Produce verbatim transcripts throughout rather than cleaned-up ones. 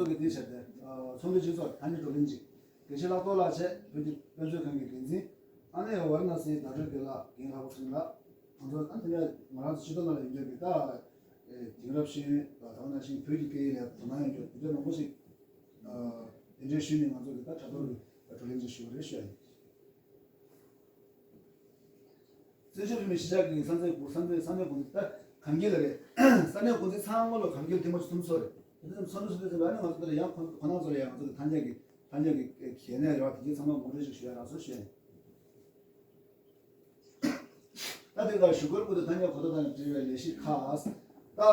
དེ་བྱས་ཏེ། ཚོགས་འདུའི་སྤྱི་ཚོགས་ཐ་སྙད་བགྲོ་གླེང་ཅིག་དགེ་བཤེས་ལྷག་རྡོར་ལགས་བྱས་བོད་ཀྱི་དཔེ་མཛོད་ཁང་གི་འགན་འཛིན། ཨ་ནེ་ཝཱ་ར་ཎ་སིའི་བརྡ་སྤྲོད་དགེ་ལགས་རྒན་ལྷག་པ་ཚུན་ལགས། ང་ཚོ་ཨ་དེ་ནས་ང་རང་ཚོ་ཕྱི་ལོགས་ལ་ཡོད་མཁན་གྱི་ད་དེང་རབས་ཤེས་ཡོན་དང་ནང་བཞིན་བོད་ཀྱི་སྐད་ཡིག་ལ་དོ་སྣང་ཡོད་མཁན་དེ་འདྲ་མང་པོ་ཞིག་གདན་འདྲེན་ཞུས་ནས་ང་ཚོ་གི་ད་དྲ་ཐོག་གི་བགྲོ་གླེང་ཅིག་ཞུ་བ་རེད་ཞུ་ཡ་ཡིན། བཙན་བྱོལ་བོད་མིའི་གཞིས་ཆགས་ཀྱི་ས་མཚམས་ས་མཚམས་ས་གནས་འགོ་འཛིན་ད་གམ་གྱི་ལ་རེད། ས་གནས་འགོ་འཛིན་ཚང་མ་ལ་གམ་གྱི་ཐེངས་མ་གསུམ་ཚོ་རེད། དེ་ཚོ་ཚོ་འདུ་ཚོ་འདུ་ཚོ་ལ་ནི་ང་ཚོ་དེ་ལ་ཡང་ཁོ་ཁོ་རང་ཚོ་ལ་ཡང་ང་ཚོ་གི་ཐ་སྙད་ཀྱི་ཐ་སྙད་ཀྱི་གལ་གནད་ཡོད་དེ་གྱི་ཚང་མ་ངོ་སྤྲོད་ཅིག་ཞུ་ཡ་རག་སོ་ཞུ་ཡ་ཡིན། ད་དེ་ག་ཞུ་སྐོར་སྐུ་དེ་ཐ་སྙད་གོ་རྟོགས་དང་འབྲེལ་བའི་ལས་གཞི་ཁག་ད།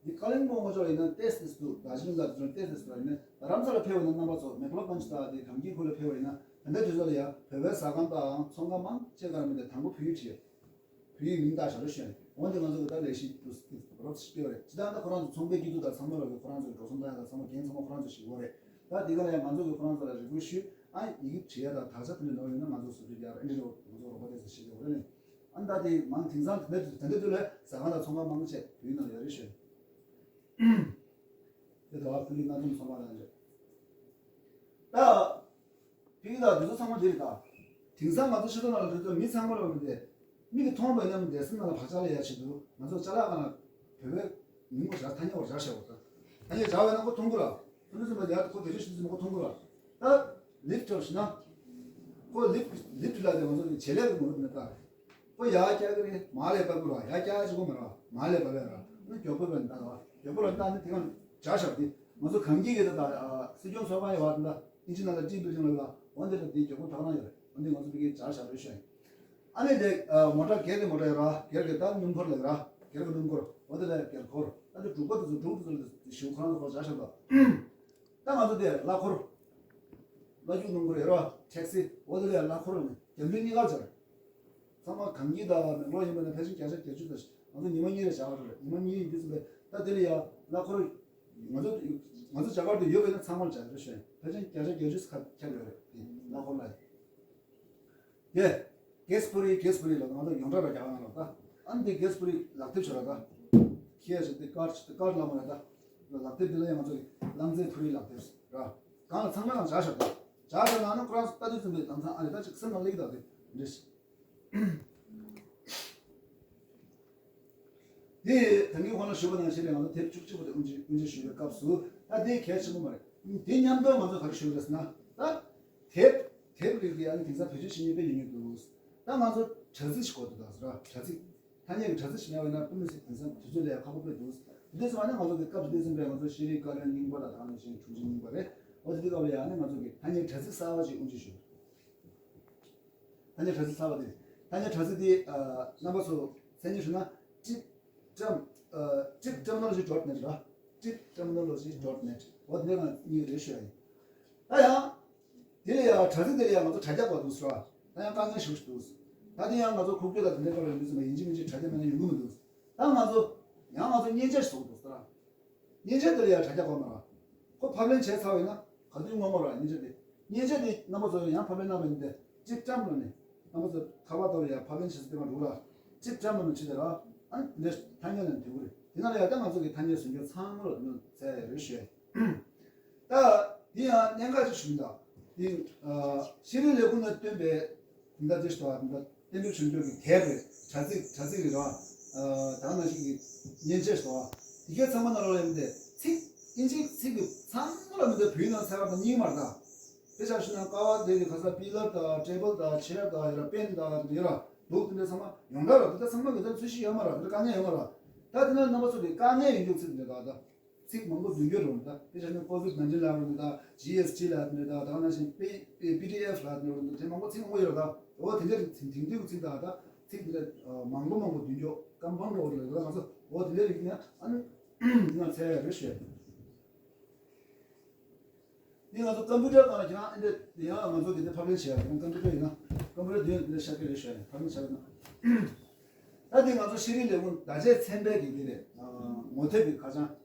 འདི་ཀ་ལིང་པོང་ངོ་ཅོག་ཡིན་ན་ཏེས་ཏེས་འདུག་རྡོ་རྗེ་གླིང་ལ་འདུག་ཏེས་ཏེས་འདུག་ཡིན་ན་རྡ་རམ་ས་ལ་ཕེབས་པ་ན་རྣམ་པ་ཚོ་མེག་ལོ་པན་ཆི་ད་དེ་གམ་གྱི་ཁུལ་ལ་ཕེབས་པ་ཡིན་ན་ད་ལྟ་དུས་ཚོད་ལ་ཡ་བོད་པའི་ཟ་ཁང་དང་ཚོང་ཁང་མང་ཆེ་ག་ར་མི་འདི་དང་པོ་བོད་ཡིག་བྲིས། བོད་ཡིག་མིང་བཏགས་བཞག་རོགས་ཞུ་ཡ་ཡིན། འོན་ཏེ་ང་ཚོ་གི་ད་ལས་གཞི་དུ་རོབ་ཞིག་སྤེལ་བ་རེད། ཇི་ལྟར་ད་ཁོ་རང་ཚོ་ཚོང་པའི་སྐྱིད་སྡུག་དང་ཚང་མ་ལ་གི་ཁོ་རང་ཚོ་གི་འགྲོ་སོང་བཏང་ཡ་དང་ཚང་མ་འགན་ཚང་མ་ཁོ་རང་ཚོ་ཞིག་ཡོད་རེད། ད་དེ་ག་ལ་ཡ་ང་ཚོ་གི་ཁོ་རང་ཚོ་ལ་རེ་སྐུལ་ཞུས། ཨ་ཡིག་བྲིས་ཡ་དང་དག་ཆ་དེ་འདྲ་ནོར་ཡོད་ན་ང་ཚོ་བཟོ་བཅོས་རྒྱག་རེད། འདི་འདྲ་ང་ཚོ་རོགས་པ་དེ་ཚོ་ཞིག་ཡོད་རེད། ཨ་ད་དེ་མང་དེང་སང་དེ་འདྲ་དེ་འདྲ་དུས་ལ་ཟ་ཁང་དང་ཚོང་ཁང་མང་ཆེ་བོད་ནང་ཡོད་རེད་ཞུ། དེ་ད་བར་ཕུ་ལི་སྣ་འཛོམས་ཚོང་ཁང་ལ་རེད། ད་ཕི་གི་ད་དེ་ཚོ་ཚང་མ་དེ་རེད་ད། དེང་སང་ང་ཚོ་ཕྱི་ལོགས་ནང་ལ་འགྲོ་དུས་མི་ཚང་མ་ལ་མི་དེ་མིག་གིས་མཐོང་བས་ན་མི་དེ་སེམས་ནང་ལ་བག་ཆགས་ལ་ཡ་ཆེད་དུ་ང་ཚོ་ཅ་ལག་ཁང་ལ་བོད་པའི་མིང་པོ་བཞག་ཐ་སྙད་པོ་བཞག་བཞག་པ་ད། ཐ་སྙད་བཞག་པས་ན་ཁོ་མཐོང་གི་ར། ཁོ་ཚོ་ཚང་མ་ཡ་ཁོ་བེད་སྤྱོད་བྱེད་དུས་ཁོ་མཐོང་གི་ར། ད་ལིཕ་ཊི་ཞུ་ན། ཁོ་ལིཕ་ལིཕ་ཊི་ལ་དེ་ང་ཚོ་བྱེད་ལས་ཀྱི་ངོ་བོ་ནས་ད། ཁོ་ཡར་བཀྱག་གི་རེད། མར་ལ་བབས་ཀྱི་རེད། ཡར་བཀྱག་ཅིག་གོ་མ་རེད། མར་ལ་བབས་ཡ་རེད། ཨ་ནི་མགྱོགས་པོ་བབས་ནས་ད་རེད། མགྱོགས་པོ་ལ་ད་ནི་དེ་གང་བྱ་ཞབས་དེ་ང་ཚོ་གངས་སྐྱིད་ཀྱི་ད་ད་སྲིད་སྐྱོང་ཚོགས་ཁང་ཡོད་པ་ད་ཨིན་ཇི་ནང་ལ་ཏྲི་བིལ་ཌིང་ལ་ཡོད་པ་འོ་འདི་ལ་དེ་མགྱོགས་པོ་ད་ག་རང་ཡོད་རེད། འོ་འདི་ང་ཚོ་མི་གིས་བྱ་ཞབས་རེད་ཤོད། ཨ་ནི་དེ་མོ་ཊ་སྒེར་གྱི་མོ་ཊ་ཡོད་ར། སྒེར་གྱི་ད་སྣུམ་འཁོར་ལ་ཡོད་ར། སྒེར་གྱི་སྣུམ་འཁོར་འོ་འདི་ལ་སྒེར་འཁོར་ད་དེ་འབྲུག་པ་དེ་ཚོ་འབྲུག་དེ་ཚོ་ལ་ཞུ་ཁོ་རང་ཚོ་ཁོ་བྱ་ཞབས་ད། ད་ང་ཚོ་དེ་གླ་འཁོར། གླ་རྒྱུག་སྣུམ་འཁོར་ཡོད་ར། ཊེག་སི་འོ་དེ་ལ་གླ་འཁོར་ནི་རྒྱ་མི་གཉིས་ཀར་སྦྱར། ཚང་མ་གངས་སྐྱིད་དང་མེག་ལོར་ཡིན་པ་ན་ཕལ་ཆེར་བརྒྱ་ཆ་བརྒྱད་ཅུ་ཙམ་ཞིག་ང་ཚོ་ཉི་མ་གཉིས་རེ་བྱ་བ་རེད། ཉི་མ་གཉིས་ཡིན་དུས་ཙམ་པས་ད་དེ་ལ་ཡ་གླ་འཁོར་ང་ཚོ་ང་ཚོ་རྒྱ་གར་དུ་ཡོད་པ་ཡིན་ན་ཚང་མར་སྦྱར་རེ་ཞོན་ཕལ་ཆེར་བརྒྱ་ཆ་བརྒྱད་ཅུ་ཁ་ཁྱབ་ཡོད་རེད། དེ་གླ་འཁོར་ལ་ཡ། དེ་གེ་སི་པུ་རི་གེ་སི་པུ་རི་ལ་ང་ཚོ་ཡོངས་གྲགས་ལ་རྒྱ་གར་ནང་ལ་ད་ཨ་ནི་དེ་གེ་སི་པུ་རི་ལག་དེབ་བྱོས་ར་ད། ཁྱེད་ཀྱི་དེ་ཀར་ཀར་ལ་མ་ར་ད། ལག་དེབ་འདི་ལ་ཡང་ང་ཚོ་གླང་རྫས་ཕུ་རི་ལག་དེབ་ར། གང་ལ་ཚང་མ་ལ་བྱ་ཞབས་ད། བྱ་ཞབས་ལ་ནི་ཁོ་རང་ལྟ་དུས་ཙམ་པའི་དང་ཚང་ཨ་ནི་ད་ཅིག་སེམས་ལ་སླེབས་ད་དེ་འདྲ་ཞིག་དེ་ད་གིན་ཁོང་ལ་ཞུས་པ་ནང་བཞིན་རེད། ང་ཚོ་དེབ་བཅུ་གཅིག་པ་དེ་དབུ་འབྱེད་དབུ་འབྱེད་ཞུས་པའི་སྐབས་སུ་ད་དེ་གལ་ཆེན་པོ་མ་རེད། དེ་མཉམ་དུ་ང་ཚོ་ག་རེ་ཞུས་རེད་ཟེར་ན་ད་དེབ་དེབ་རིགས་དེ་ཨ་ནི་དེང་སང་བེད་སྤྱོད་བྱེད་མཁན་དཔེ་ཉུང་ཉུང་འདུག་ད་ང་ཚོ་དྲ་ཚིགས་ཤིག་དགོས་འདུག་ད་ཟེར་བ་དྲ་ཚིགས་ཐ་སྙད་ཀྱི་དྲ་ཚིགས་ཤིག་མེད་པ་ཡིན་ན་དཔེ་མི་སྲིད་དེང་སང་དུས་ཚོད་ལས་ཁག་པོ་དཔེ་འདུག་དེ་འདྲ་སོང་བ་ན་ང་ཚོ་གི་སྐབས་དེ་ཙམ་པས་ང་ཚོ་ཤེས་རིག་བཀའ་བློན་རྙིང་པ་ལ་དང་ནང་བཞིན་དྲུང་ཆེ་རྙིང་པ་རེད། འོ་དེ་དུས་སྐབས་ལ་ཡང་ནི་ང་ཚོ་གི་ཐ་སྙད་དྲ་ཚིགས་གསར་བ་ཅིག་དབུ་འབྱེད་ཞུ། ཐ་སྙད་དྲ་ཚིགས་གསར་བ་དེ། ཐ་སྙད་དྲ་ཚིགས་དེ་ཨ་རྣམ་པ་ཚོ་མཚན་ཉིད་ཞུ་ན་ཊིབ་ཊམ་ཨ་ཊིབ་ཊར་མི་ནོ་ལོ་ཇི་ཌོཊ་ནེཊ་ར། ཊིབ་ཊར་མི་ནོ་ལོ་ཇི་ཌོཊ་ནེཊ། འོ་དེ་ནང་གཉིས་རེད་ཞུ་ཡ་ཡིན། ད་ཡང་དེ་ལ་ཡང་དྲ་ཚིགས་དེ་ལ་ཡང་ང་ཚོ་དྲ་རྒྱ་དགོས་འདུག་ཟེར་བ། ད་ཡང་དཀའ་ངལ་ཞེ་པོ་ཞིག་འདུག་ད་དེ་ཡང་ང་ཚོ་ཁུག་ཀྱོག་དང་དེ་འདྲའི་སྐོར་ལ་ཡིན་དུས་ཙམ་པ་ཡིན་གཅིག་མིན་གཅིག་དྲ་རྒྱ་མེད་ན་ཡོང་གི་མི་འདུག་ད་ང་ཚོ་ཡང་ང་ཚོ་མཉེན་ཆས་ཞིག་བཟོ་དགོས་འདུག་ཟེར་བ། མཉེན་ཆས་དེ་ལ་ཡང་དྲ་རྒྱ་དགོས་མ་རེད། ཁོ་ཕབ་ལེན་བྱས་ཚར་བ་ཡིན་ན་ག་དུས་སྔོན་མ་ར་མཉེན་ཆས་དེ། མཉེན་ཆས་དེ་རྣམ་པ་ཚོ་ཡང་ཕབ་ལེན་གནང་བ་ཡིན་ཏེ་ཊིབ་ཊར་མི་ནོ་ནས་རྣམ་པ་ཚོ་ཁ་པར་ཐོག་ལ་ཡང་ཕབ་ལེན་བྱེད་ས་དེ་མ་འགྲོ་ར། ཊིབ་ཊར་མི་ནོ་བྱེད་དེ་ར། ཨ་ནི་དེ་འདྲ་ཐ་སྙད་ལ་འདུས་རེད། དེ་ན་ལ་ཡང་ད་ང་ཚོ་གི་ཐ་སྙད་ཟེར་རྒྱུ་ཚང་མ་ལ་དེ་ནང་ཚད་རེད་ཞུ། ད་དེ་ཡང་གནད་འགག་ཅིག་བྱུང་། ད་དེ་ཨ་ཤེས་རིག་ལས་ཁུངས་ནས་བཏོན་པའི་ད་ལྟ་དེ་ཞུ་བ་ད་ལྟ་གཏན་འབེབས་བྱུང་རྒྱུ་གི་དེབ་རེད། དྲ་ཚིགས་དྲ་ཚིགས་རེད་ར། ཨ་ད་ག་ནང་བཞིན་གྱི་མཉེན་ཆས་ཞུ་བ་དེ་གའི་ཚང་མ་ནང་ལོགས་ལ་ཡོད་དེ་ཚིག་དབྱིན་ཇིའི་ཚིག་གི་ཚང་མ་ལ་མི་འདུག་བོད་ནང་ཚད་པ་དང་རྙིང་མ་རེད་ད། དཔེ་ཆ་བཞག་ན་ཀ་བ་དེ་གི་ཁ་ས་པི་ལར་དང་ཊེ་བལ་དང་ཆེར་དང་ཡོད་ར། པེན་དང་ཡོད་ར། འདུག་དེ་འདྲ་ཚང་མ་ཡོངས་གྲགས་ར། དེ་འདྲ་ཚང་མ་གི་ད་ཚོས་གཞི་ཡོད་མ་ར། དེ་འདྲ་དཀའ་ངལ་ཡོད་མ་ར། ད་དེ་ནང་རྣམ་པ་ཚོ་གི་དཀའ་ངལ་ཡོད་རྒྱུ་ཚིག་འདི་འདྲ་ད་ད། ཚིག་མང་པོ་འདོན་རྒྱུ་རེད་ད། དཔེ་ཆ་ནི་ཀོ་ཝིཌ་ནན་ཊིན་ལབ་རེད་ད། ཇི་ཨེས་ཊི་ལབ་རེད་ད། ད་ག་ནང་བཞིན་པི་པི་ཊི་ཨེཕ་ལབ་རེད་ད། དེ་མང་པོ་ཚིག་མང་པོ་ཡོད་རེད་ད། འོ་དེ་འདྲ་རིགས་དེང་དུས་ཀྱི་ཚིག་ད་ད། ཚིག་དེ་འདྲ་མང་པོ་མང་པོ་འདོན་རྒྱུ་ཀམ་པའུན་ཌི་ཝར་ཌི་ལབ་རེད་ད། ང་ཚོ་འོ་དེ་འདྲ་རིགས་ནི་ཨ་ནི་ང་ཚད་རེད་ཞུ། འདི་ང་ཚོ་ཀམ་པུ་ཊར་སྒང་ལ་ཁྱེད་རང་ཨེ་འདྲ་ཡང་ང་ཚོ་འདི་འདྲ་ཕབ་ལེན་བྱེད་ཡ་རེད། ཀམ་པུ་ཊར་ཡིན་ན་ཀམ་པུ་ཊར་འདི་འདི་འདྲ་ཤར་གི་རེད་ཞུ་ཡ་ཕབ་ལེན་བྱ་རེད་ན། ད་འདི་ང་ཚོ་ཤེས་རིག་ལས་ཁུངས་བརྡ་ཆད་ཚན་པའི་གི་འདི་རེད། ངོ་དེབ་ཀྱི་ཁ་བྱང་།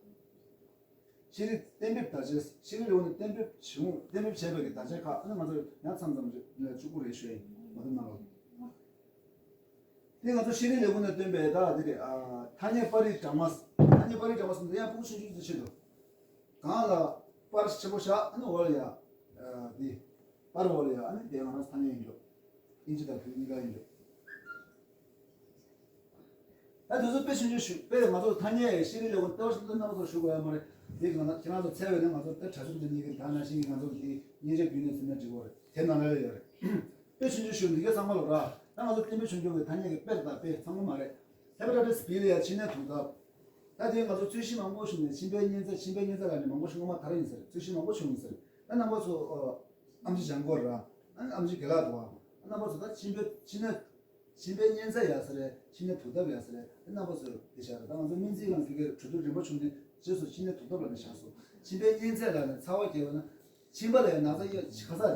ཤེས་རིག་གཏན་འབེབས་བརྡ་ཆད། ཤེས་རིག་ལས་ཁུངས་ནས་གཏན་འབེབས་བྱུང་གཏན་འབེབས་བྱས་པའི་གི་བརྡ་ཆད་ཁག་ཨ་ནི་ང་ཚོ་ཡང་མཚམས་མཚམས་རེ་བཅུ་དགུ་རེ་ཞུ་ཡ་ཡིན། ངོ་དེབ་ནང་ལ། དེ་ང་ཚོ་ཤེས་རིག་ལས་ཁུངས་ནས་བཏོན་པའི་ད་དེ་རེད། ཨ་ཐ་སྙད་པར་རིས་གྲངས་མང་། ཐ་སྙད་པར་རིས་གྲངས་མང་ཟེར་ན་ཡང་ཕྲུ་གུ་ཆུང་ཆུང་ཚོའི་ཆེད་དུ། གང་ལ་ པར་ཆེན་པོ་བཞག་ཨ་ནི་འོག་ལ་ཡ། འདི། པར་འོག་ལ་ཡ་ཨ་ནི་དེ་ང་རང་ཐ་སྙད་ཡིན་འགྲོ། ཨིན་ཇི་དང་བོད་གཉིས་ཀ་ཡིན་འགྲོ། ད་དེ་ཚོ་དཔེ་ཆུང་ཆུང་ཞུ་དཔེ་ང་ཚོ་ཐ་སྙད་ཤེས་རིག་ལས་ཁུངས་ལྟ་བ་ཞིག་ལ་རྣམ་པ་ཚོ་ཞུ་དགོས་ཡ་མ་རེད། དེ་གང་ལ་ཁྱེད་རང་ཚོ་འཚོལ་བས་ན་ང་ཚོ་དཔེ་གྲྭ་ཆུང་ཚོ་གཉིས་ཀྱི་ད་ན་ཤིང་གི་ང་ཚོ་དེ་སྙན་ཆ་བརྒྱུད་ནས་ཚུར་ནས་འབྲི་དགོས་རེད། དེ་ནང་ལ་ཡོད་རེད། དཔེ་ཆུང་ཆུང་ཞུ་འདི་གའི་ཚང་མ་ལོ་ར། ད་ང་ཚོ་བསྟན་པའི་ཆུང་ཆུང་གི་ཐ་སྙད་ཀྱི་དཔེ་དང་དཔེ་ཚང་མ་མ་རེད། Hepatitis B ལ་ཡ་མཆིན་ནད་དུག་ལྡབ། ད་དེ་ང་ཚོ་རྩོད་གཞི་མང་པོ་ཞུ་ནས་མཆིན་པའི་གཉན་ཚད་མཆིན་པའི་གཉན་ཚད་ལ་ནི་མང་པོ་ཞིག་སྔོན་མ་ད་ར་ཡིན་ཟེར་རྩོད་གཞི་མང་པོ་བྱུང་ཡིན་ཟེར། ད་རྣམ་པ་ཚོ་ཨམ་ཆི་ལྗང་སྒོར་ར། ཨམ་ཆི་དགེ་ལགས་འདུག་ཨ། རྣམ་པ་ཚོ་ད་མཆིན་པའི་མཆིན་ནད། མཆིན་པའི་གཉན་ཚད་ཡག་ས་རེད། མཆིན་ནད་དུག་ལྡབ་ཡག་ས་རེད། རྣམ་པ་ཚོས་དེ་བྱ་རེད། ད་ང་ཚོ་སྨན་རྩིས་ཁང་གི་གྲོས་བསྡུར་རིམ་པ་བྱུང་ནས་རྗེས་སུ་མཆིན་ནད་དུག་ལྡབ་ལ་ནས་བཞག་སོང་། མཆིན་པའི་གཉན་ཚད་ལ་ནས་ཚ་བ་རྒྱས་པ་ན། མཆིན་པ་ལ་ཡང་ན་ཚ་ཡོད་ཁ་ཚ།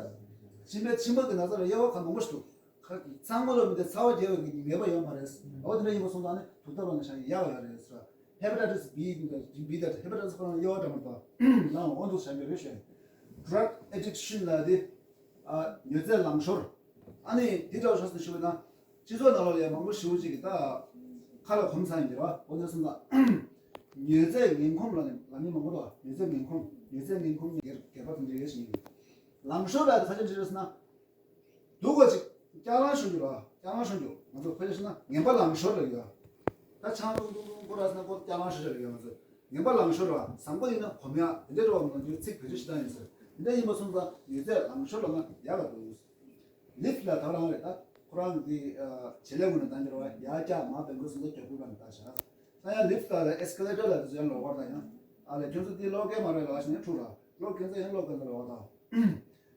མཆིན་པའི་མཆིན་པ་གི་ན་ཚ་ལ་དབྱེ་བ་ག་མང་པོ་ཞིག་འདུག་ཁ་ཚང་མ་ལ་མི་དེ་ཚ་བ་རྒྱས་པའི་ངེས་པ་ཡོད་མ་རེད། འོ་དེ་འདྲ་ཡིན་པ་སོང་ཙང་ནི་དུག་ལྡབ་ལ་ནས་བཞག་ཡག་ཡོད་རེད་ཟེར། Hepatitis B དང་B དང་Hepatitis ཁོ་རང་དབྱེ་བ་འདྲ་མ་འདུག་ན་འོ་འདུག་བྱ་འདྲ་རེད་ཤོད། Drug addiction ལ་དེ། ཨ། མྱོས་རྫས་ལང་ཤོར། ཨ་ནི་དེ་འདྲ་བ་ཤོར་སོང་ཞུ་བ་ན། སྤྱི་ཚོགས་ནང་ལོགས་ལ་ཡང་མང་པོ་ཞེ་པོ་ཅིག་གིས་ད་ཁ་ལ་གོམས་ཚར་ཡིན་གྱི་རེད་བ། འོ་ན་སོང་ཙང་། མྱོས་རྫས་ངན་གོམས་ལ་ནི་ལ་ནི་མང་པོ་འདུག་མྱོས་རྫས་ངན་གོམས་མྱོས་རྫས་ངན་གོམས་ནི་སྒེར་སྒེར་པ་དང་འབྲེལ་ཡོད་ཞིག་ཡིན། ལང་ཤོར་ལ་ཁ་ཆེམས་བྲིས་རེད་ཟེར་ན། སྡུག་པ་ཅིག་སྐྱག་ལང་ཤོར་རྒྱུ་རེད་བ། སྐྱག་ལང་ཤོར་རྒྱུ་ང་ཚོ་ཕལ་ཆེར་ན་ངན་པ་ལང་ཤོར་ལ་ཡོད། ད་ཆང་བླུགས་བླུགས་བླུགས་ཁོ་ར་ཟེར་ན་ཁོ་སྐྱག་ལང་ཤོར་ལ་ཡོད་ང་ཚོ། ངན་པ་ལང་ཤོར་བ། བཟང་པོ་ཡིན་ན་གོམས་ཡག་དེ་འདྲ་འགྲོ་བ་མང་རྒྱུ་ཚིག་བེད་སྤྱོད་ཞེ་དྲག་ཡིན་ཟེར། དེ་འདྲ་ཡིན་པ་སོང་ཙང་མྱོས་རྫས་ལང་ཤོར་ལ་ན་ཡག་ལ་འགྲོ་ཡོད། ལིབ་ལ་ད་རང་རེད་ད། ཁོ་རང་གི་བྱེད་ལས་ངོས་ནས་བཏང་གི་རེད་བ། ཡར་བཀྱག་མར་འབེན་དགོས་སོང་ཙང་རྒྱབ་ཁུག་ལ་ནི་ད་བཞག་ད་ཡང་ལིབ་ལ་ཨེ་སི་ཀེ་ལེ་ཊར་ལ་དེ་ཚོ་ཡང་ལོག་པར་ད་ཡང་། ཨ་ལས་ཁྱོད་ཚོ་དེ་ལོག་མཁན་མ་རེད་ལ་ཞེས་ནས་འཁྲུག་ར། ལོག་མཁན་ཚོ་ཡང་ལོག་མཁན་ཚོ་ལོག་པར་ད།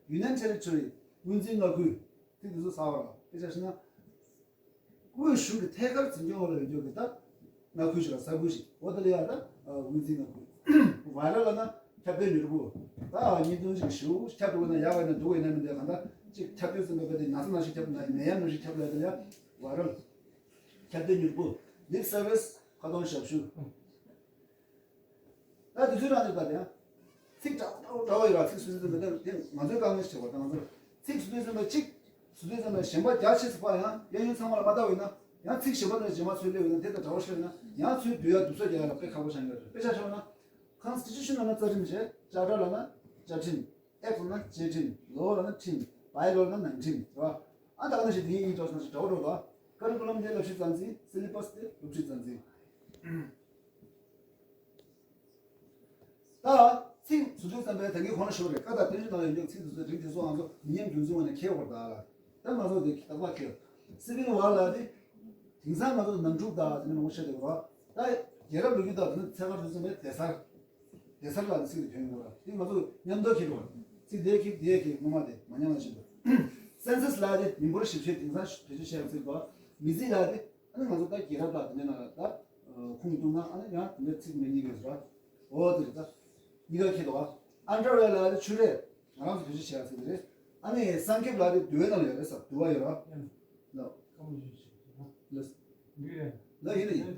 Union Territory དངུལ་འཛིན་མངའ་ཁུལ། ཚིག་དེ་ཚོ་གསར་བ་ར། དཔེ་ཆ་བཞག་ན། དབུས་གཞུང་གི་ཐད་ཀར་འཛིན་སྐྱོང་འོག་ལ་ཡོད་རྒྱུ་གི་ད། མངའ་ཁུལ་ཞིག་ལ་ས་ཁུལ་ཞིག་འོ་ད་ལ་ཡ་ད། དབུས་འཛིན་མངའ་ཁུལ། བྷའི་རལ་ལ་ན་ཁྱབ་གདལ་མྱུར་པོ། ད་ཉིན་ཐུང་ཞིག་ཞུ་ཁྱབ་འགྲོ་ན་ཡག་ག་ན་འདུག་ཡིན་ན་མི་འདུག་གང་ད་ཅིག་ཁྱབ་སྤེལ་ཚུན་པ་བས་ཏེ་ན་ཚ་ནང་ཞིག་ཁྱབ་ན་ནད་ཡམས་ནང་ཞིག་ཁྱབ་ལ་ཡ་ད་ལ་ཡ། བྷའི་རལ། ཁྱབ་གདལ་མྱུར་པོ། Lip service ཁ་ཏོན་ཞབས་ཞུ། ད་དུས་ཚོད་རང་དེ་ལྟར་ཡང་། ཚིག་འདྲ་འདྲ་འདྲ་བ་ཡོད་ལ་ཚིག་སུ་ཚོད་ཙམ་པ་དེ་ང་ཚོའི་དཀའ་ངལ་ཞིག་བྱེད་པ་དང་ང་ཚོར་ཚིག་སུ་ཚོད་ཙམ་པ་གཅིག་སུ་ཚོད་ཙམ་པ་གཞན་པ་རྒྱ་ཆེ་ཚུགས་པ་ཡང་གཡས་གཡོན་ཚང་མ་ལ་མ་ལྟ་བས་ན་ཡང་ཚིག་གཞན་པ་དང་རྗེས་མ་ཚུད་སླེབས་ཡོད་ན་དེ་དང་འདྲ་བ་ཞིག་ཡོད་ན་ཡང་ཚུར་བསྡུ་ཡ་སྡུག་ཚོད་རྒྱག་ཡ་ལ་དཔེ་ཁག་པོ་ཆགས་ཡོད་རེད། དཔེ་ཆ་བཞག་ན། Constitution ལ་ན་རྩ་ཁྲིམས་བྱས། Charter ལ་ན་བཅའ་ཁྲིམས། Act ལ་ན་བཅའ་ཁྲིམས། Law ལ་ན་ཁྲིམས། Bylaw ལ་ན་ནང་ཁྲིམས་རེད་བ། ཨ་ད་ག་ནང་བཞིན་དེའི་ཡིག་འདྲ་བ་ཞིག་འདྲ་བོ་འགྲོ་འདུག Curriculum དེ་བསླབ་གཞི་རྩ་འཛིན། Syllabus དེ་སློབ་ཁྲིད་རྩ་འཛིན། ད་ཚིག་སུ་ཚོད་ཙམ་པའི་ད་གིན་གོང་ལ་ཞུས་པ་རེད། བཀའ་དང་བསྟན་བཅོས་ནང་ཡོད་རྒྱུ་ཚིག་དེ་ཚོ་རིགས་དེ་ཚོ་ང་ཚོ་མི་ཉམས་རྒྱུན་འཛིན་འོག་ནས་འཁྱེར་དགོས་རེད་ད་ལ། ད་ང་ཚོ་དེ་རྟག་པར་འཁྱེར། Civil War ལ་དེ་དེང་སང་ང་ཚོ་ནང་འཁྲུག་དང་དེ་འདྲ་མང་པོ་བཤད་བསྡད་ཡོད་རེད། ད་རྒྱལ་རབས་ལོ་རྒྱུས་དང་དེ་ནི་ཚད་མཁར་དུས་ཚོད་མེད་སྡེ་གསར། སྡེ་གསར་ལ་དེ་ཚིག་དེ་ཐོན་ཡོང་རེད། དེ་ང་ཚོ་མཉམ་དུ་འཁྱེར་དགོས་རེད། ཚིག་དེ་འཁྱེར་དེ་འཁྱེར་སྔོན་མ་དེ་མ་ཉམས་པ་བཞིན་དུ། Census ལ་དེ་མི་འབོར་ཞིབ་དཔྱད་དེང་སང་བེད་སྤྱོད་བྱས་པ་ཚིག་དང་མི་རྩིས་ལ་དེ། ཨ་ནི་ང་ཚོ་ད་རྒྱལ་རབས་ལ་དེ་འདྲའི་ནང་ལ་ད་ཁུངས་གཏུགས་ན་ཨ་ནི་ཡང་དེ་འདྲའི་ཚིག་མེད་གཉིས་ཀྱི་རེད། འོ་དེ་རེད་ད། གཉིས་ཀ་ཁྱེར་འདུག་ཨ། Underwear ལ་དེ་ཆུ་རས་ང་རང་ཚོ་བེད་སྤྱོད་བྱས་ཚིག་དེ་རེད། ཨ་ནི་བསང་ཁེབས་ལ་དེ་དུ་བའི་ནང་ལ་ཡོད་རེད་ཟེར། དུ་བ་ཡོད་ར། ལ། ལ་ཡིན་ལ་ཡིན།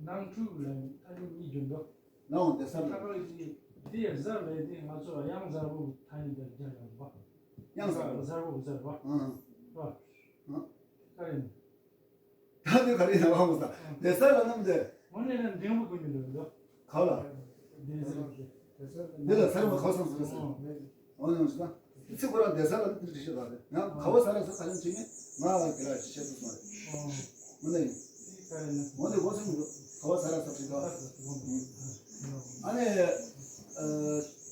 ནང་འཁྲུག་ལ་ཐ་སྙད་གཉིས་བརྗོད་འདུག་ནའང་སྡེ་གསར་ལ། ཁ་པར་གྱི་དེ་གཟར་ལས་དེ་ང་ཚོ་གཡང་གཟར་པོ་ཐ་སྙད་དེ་རྒྱག་ཡོང་བ། གཡང་གཟར་པོ། གཟར་པོ་གཟར་པ། ཨང་། ཨང་། ཨ། ཀ་རེ་ནི། ད་དེ་ག་རེ་ཡིན་ན་བ་མོ་ས། སྡེ་གསར་ལ་ནམ་དེ། འོ་ནས་ན་འདྲེན་པོ་ཀུན་གྱི་འདུག་འདུག་ག་ལ། སྡེ་གསར་དེ། སྡེ་གསར་དེ་ལ་ས་རེ་མ་ག་སོང་ཟེར་ཟེར། ཨོ་ཡང་ཟེར་ན། ཚིག་ཁོ་རང་སྡེ་གསར་ལ་ནི་དེ་འདྲ་ཞིག་ལ་རེད། ཡང་ག་བ་ས་ར་ས་ཁ་ཡང་བྱེད་ངེས་ང་ལ་དེ་ལ་ཞིག་བཤད་ཐུབ་སོང་རེད། འོ་ནས་ཡིན། འོ་ནས་འོ་སེམས་འདུག་ག་བ་ས་ར་ས་ཁྲིད་དོ། ཨ་ནི།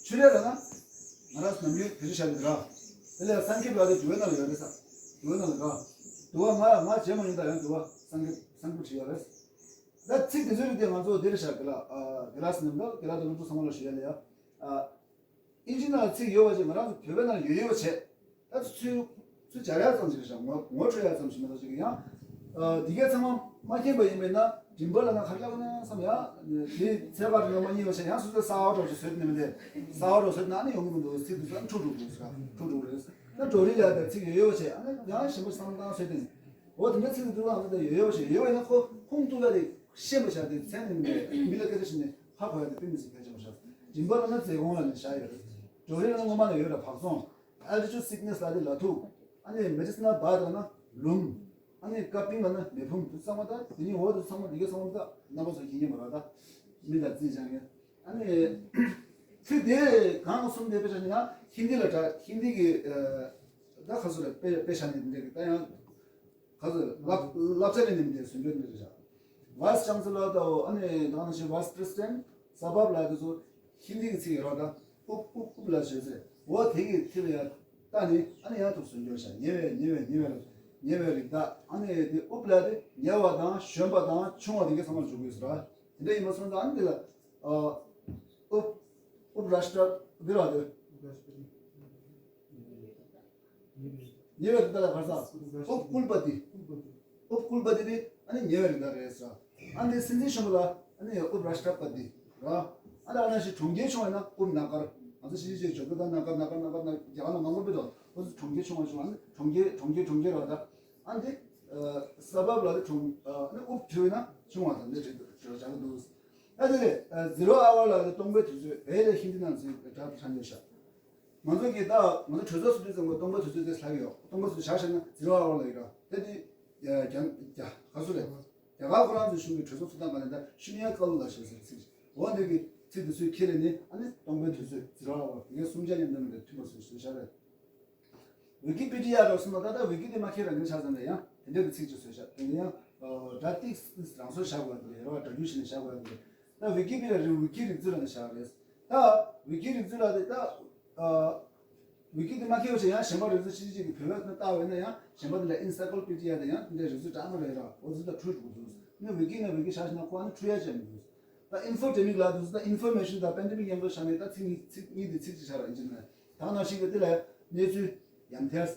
ཆུ་ལས་ལ་ན། ང་རང་ནམ་རྒྱུན་བེད་སྤྱོད་བྱ་གི་ར། དེ་ལས་སང་ཁེབས་ལ་དེ་དུ་བའི་ནང་ལ་ཡོད་རེད་ས། དུ་བའི་ནང་ལ་ར། དུ་བ་ང་ང་བྱེད་མ་ཡིན་ད་ཡང་དུ་བ་སང་ཁེབས་སང་ཁེབས་བྲིས་ཡོད་རེད། ད་ཚིག་དེ་ཚོའི་རིགས་དེ་ང་ཚོ་འདིར་བཞག་གི་ལ། དགེ་ལགས་སུ་ནམ་ལ་དགེ་ལགས་དང་སློབ་ཕྲུག་ཚང་མ་ལ་ཞུ་ཡ་ལ་ཡ། ཨིན་ཇི་ནང་ཚིག་ཡོད་པ་ཅིག་ང་རང་ཚོ་བོད་པའི་ནང་ཡོད་ཡོད་བྱས། ད་ཚུལ་ཚུལ་སྦྱར་ཡ་ཙམ་ཞིག་རེད་ཤག་ངོ་ངོ་འཕྲོད་ཡ་ཙམ་ཞིག་མ་གཏོགས་ཅིག་ཡང་། འདི་གས་ཚང་མ་མ་མཁྱེན་པ་ཡིན་པས་ན་མགྲིན་པ་ལ་ན་ཁ་རྒྱག་ན་བསམ་ཡ། དེ་ཚད་པར་ཡོང་མ་རྙེད་པ་བྱས་ཡང་སོ་སོའི་གསར་བ་འདྲ་ཞིག་བཟོས་ནས་མི་འདས། གསར་བ་འདྲ་བཟོས་ན་ནི་ཡོང་གི་མི་འདུག་ཚིག་དེ་ཚོ་འཁྲུག་འགྲོ་དགོས་ཟེར། འཁྲུག་འགྲོ་རེད། ད་འགྲོ་རིགས་ལ་ད་ཚིག་ཡོད་ཡོད་བྱས་ཨ་ནི་ཡང་ཞིམ་པོ་བསམ་བློ་བཏང་བཟོས་ཏེ། འོ་དེ་འདྲ་ཚིག་དེ་ཚོ་ཨ་ནི་ད་ཡོད་ཡོད་བྱས་ཡོད་ཡོད་ན་ཁོ་ཁུངས་གཏུགས་ཡ་དེ་ཤེས་པ་བྱ་དེ་མཚན་ནི་མི་འདུག་མི་ལ་སྐད་ཆ་བྱས་ནས་ཧ་གོ་ཡ་དེ་དཔེ་མི་སྲིད་གལ་ཆེན་པོ་ཤག་མགྲིན་པ་ལ་ན་རྫས་གོང་ལ་ནི་བཞག་ཡོད་རེད། འགྲོ་རིགས་ལ་སྔོན་མ་ནས་ཡོད་ར་བག་ཚོང་། Altitude sickness ལ་དེ་ལ་ཐུག་ཨ་ནི་མེ་ཌི་སི་ན་བ་དང་ན་ལུམ། ཨ་ནི་ཀ་པིང་ལ་ན་མེ་ཕུང་དུ་ཚང་མ་ད་དེ་ནི་འོ་དུ་ཚང་མ་དེ་ག་ཚང་མ་ད་རྣམ་པ་ཚོ་ཡིན་ཉེ་མ་ར་ད་མི་ལ་རྩིས་བྱ་ངེས། ཨ་ནི་ཚིག་དེ་གང་གསུམ་དེ་དཔེ་ཆ་ནི་ཡང་ཧིན་དི་ལ་དྲ་ཧིན་དི་གི་ད་ག་ཚོད་རེད། དཔེ་དཔེ་ཆ་ནི་འདི་འདྲ་གི་ད་ཡང་ག་ཚོད་བསླབ་བསླབ་བྱ་ནི་འདི་འདྲ་ཟུན་འགྲོ་འདི་འདྲ་བྱ། ཝཱས་ཅང་ཙེ་ལོར་དང་ཨ་ནི་ད་ག་ནང་བཞིན་ཝཱས་པི་རེ་སི་ཌེན་ཊི་ས་བབ་ལ་དེ་ཚོ་ཧིན་དི་གི་ཚིག་ཡོད་ར། ད་ཨུབ་ཨུབ་ཨུབ་ལ་བྱེད་ཚེ་འོ་དེ་གི་ཐིག་ལ་ཡང་ད་ནི་ཨ་ནི་ཡང་ཐུག་ཟུན་འགྲོ་བྱ། ཉེ་བའི་ཉེ་བའི་ཉེ་བའི་ཉེ་བའི་རིགས། ད་ཨ་ནི་དེ་ཨུབ་ལ་དེ་ཉེ་བ་དང་གཞོན་པ་དང་ཆུང་བ་དེ་གའི་ཚང་མར་འཇུག་དགོས་ཟེར་ར། དེ་འདྲ་ཡིན་པ་སོང་ཙང་ཨ་ནི་དེ་ལ་ཨ་ཨུབ་ཨུབ་རཱཤ་ཊ་པ་ཏི་ར་དེ། ཉེ་བའི་དེ་ལ་གར་ས་ཨུབ་ཀུལ་པ་ཏི། ཨུབ་ཀུལ་པ་ཏི་དེ་ཨ་ནི་ཉེ་བའི་རིགས་ལ་རེད་ཟེར། ཨ་ནི་སྲིད་འཛིན་གཞོན་པ་ལ་ཨ་ནི་ཨུབ་རཱཤ་ཊ་པ་ཏི་ར། ཨ་ནི་ཨ་ནི་ཞིག་གྲོང་ཁྱེར་ཆུང་བ་ཡིན་ན་ཨུབ་ན་གར། ང་ཚོ་ཕྱི་རྒྱལ་ཇོ་པི་ད་ན་གར་ན་གར་ན་གར་ན་རྒྱ་གར་ན་མང་པོ་སྤེལ་དོ། ཁོ་ཚོ་གྲོང་ཁྱེར་ཆུང་བ་ཆུང་བ་ཨ་ནི་གྲོང་ཁྱེར་གྲོང་ཁྱེར་གྲོང་ཁྱེར་ར་ད། ཨ་ནི་ས་བབ་ལ་དེ་གྲོང་ཨ་ནི་ཨུབ་བྲིས་ན་ཆུང་བ་དང་འདི་བྲིས་བྲིས་བྱ་གི་འདུག་ཨ་དེ་ནས་ཟི་རོ་ཨ་ཝར་ལ་དེ་སྟོང་པའི་དུས་ཚོད་བལ་ལས་ཧིན་དི་ནང་ཚིག་གྲགས་ཆ་འདོད་ཤག་ང་ཚོ་གི་ད་ང་ཚོ་གྲོས་ཚོགས་སུ་དུས་ཙམ་པ་སྟོང་པའི་དུས་ཚོད་དེ་ལྷག་ཡོད། སྟོང་པའི་དུས་ཚོད་བཞག་བཞག་ན་ཟི་རོ་ཨ་ཝར་ལ་ཡོད་ར། དེ་དེ་རྒྱ་རྒྱ་ག་ཚོད་རེད། རྒྱ་གར་ཁོ་རང་ཚོའི་གཞུང་གི་གྲོས་ཚོགས་ཚོགས་སྟངས་ག་ནས་ད་ཤུ་ནི་ཡ་ཀ་ལུ་ལ་ཞེས་ཟེར་ཚིག་འོ་འདི་གི་ཚིག་དེ་ཚོའི་ཁྱེར་ནས་ཨ་ནི་སྟོང་པའི་དུས་ཚོད་ཟི་རོ་ཨ་ཝར་དེ་གའི་གསུམ་ཆ་ཡིན་འདི་མི་འདྲ་མཐུན་པ་བཟོས་བཟོས་བཞག་རེད། ཝི་ཀི་པི་ཏི་ཡ་རོ་སོང་ན་ད་ལྟ་ཝི་ཀི་དེ་མ་ཁྱེར་རང་གི་ཆ་ཚང་ལ་ཡང་དེ་འདྲ་གི་ཚིག་ཅིག་བཟོས་བཞག་དེ་ནས་ཡང་སྒྲ་ཏིག་རང་སོར་བཞག་དགོས་འདུག་ཡ་རོ་སྒྲ་རྒྱུན་ཞིག་ནས་བཞག་དགོས་འདུག་ད་ཝི་ཀི་པི་ཏི་ཡ་རེད། ཝི་ཀི་རིག་མཛོད་ལ་ནས་བཞག་རེད། ད་ཝི་ཀི་རིག་མཛོད་ལ་དེ་ད་ཝི་ཀི་དེ་མ་ཁྱེར་བ་ཞིག་ཡང་གཞན་པ་རིག་མཛོད་ཕྱི་རྒྱལ་གྱི་བོད་སྐད་ནང་བལྟ་བས་ན་ཡང་གཞན་པ་དེ་ལ་ཨིན་སའི་ཀལ་པི་ཏི་ཡ་དེ་ཡང་དེ་འདྲའི་རིག་མཛོད་གྲགས་མ་རེད་ར། འོ་ཚོ་ད་འཁྲུལ་འགྲོ་འདུག་ནི་ཝི་ཀི་ནས་ཝི་ཀི་བཞག་ཞིག་ན་ཁོ་ཨ་ནི་འཁྲུལ་ཡ་ཅན་མི་འདུག་ད་ཨིན་ཕོ་ཌེ་མིག་ལ་དུས་སུ་ད་ཨིན་ཕོར་མེ་ཤན་དང་པེན་ཌེ་མིག་མཉམ་དུ་བཞག་ནས་ད་ཚིག་གཉིས་ཚིག་གཉིས་དེ་ཚིག་གཅིག་ཆགས་ར་ཨིན་ཇི་ནས་ད་ནང་བཞིན་གྱི་དེ་ལ་གནས་ཚུལ་ཡང་ཐལ།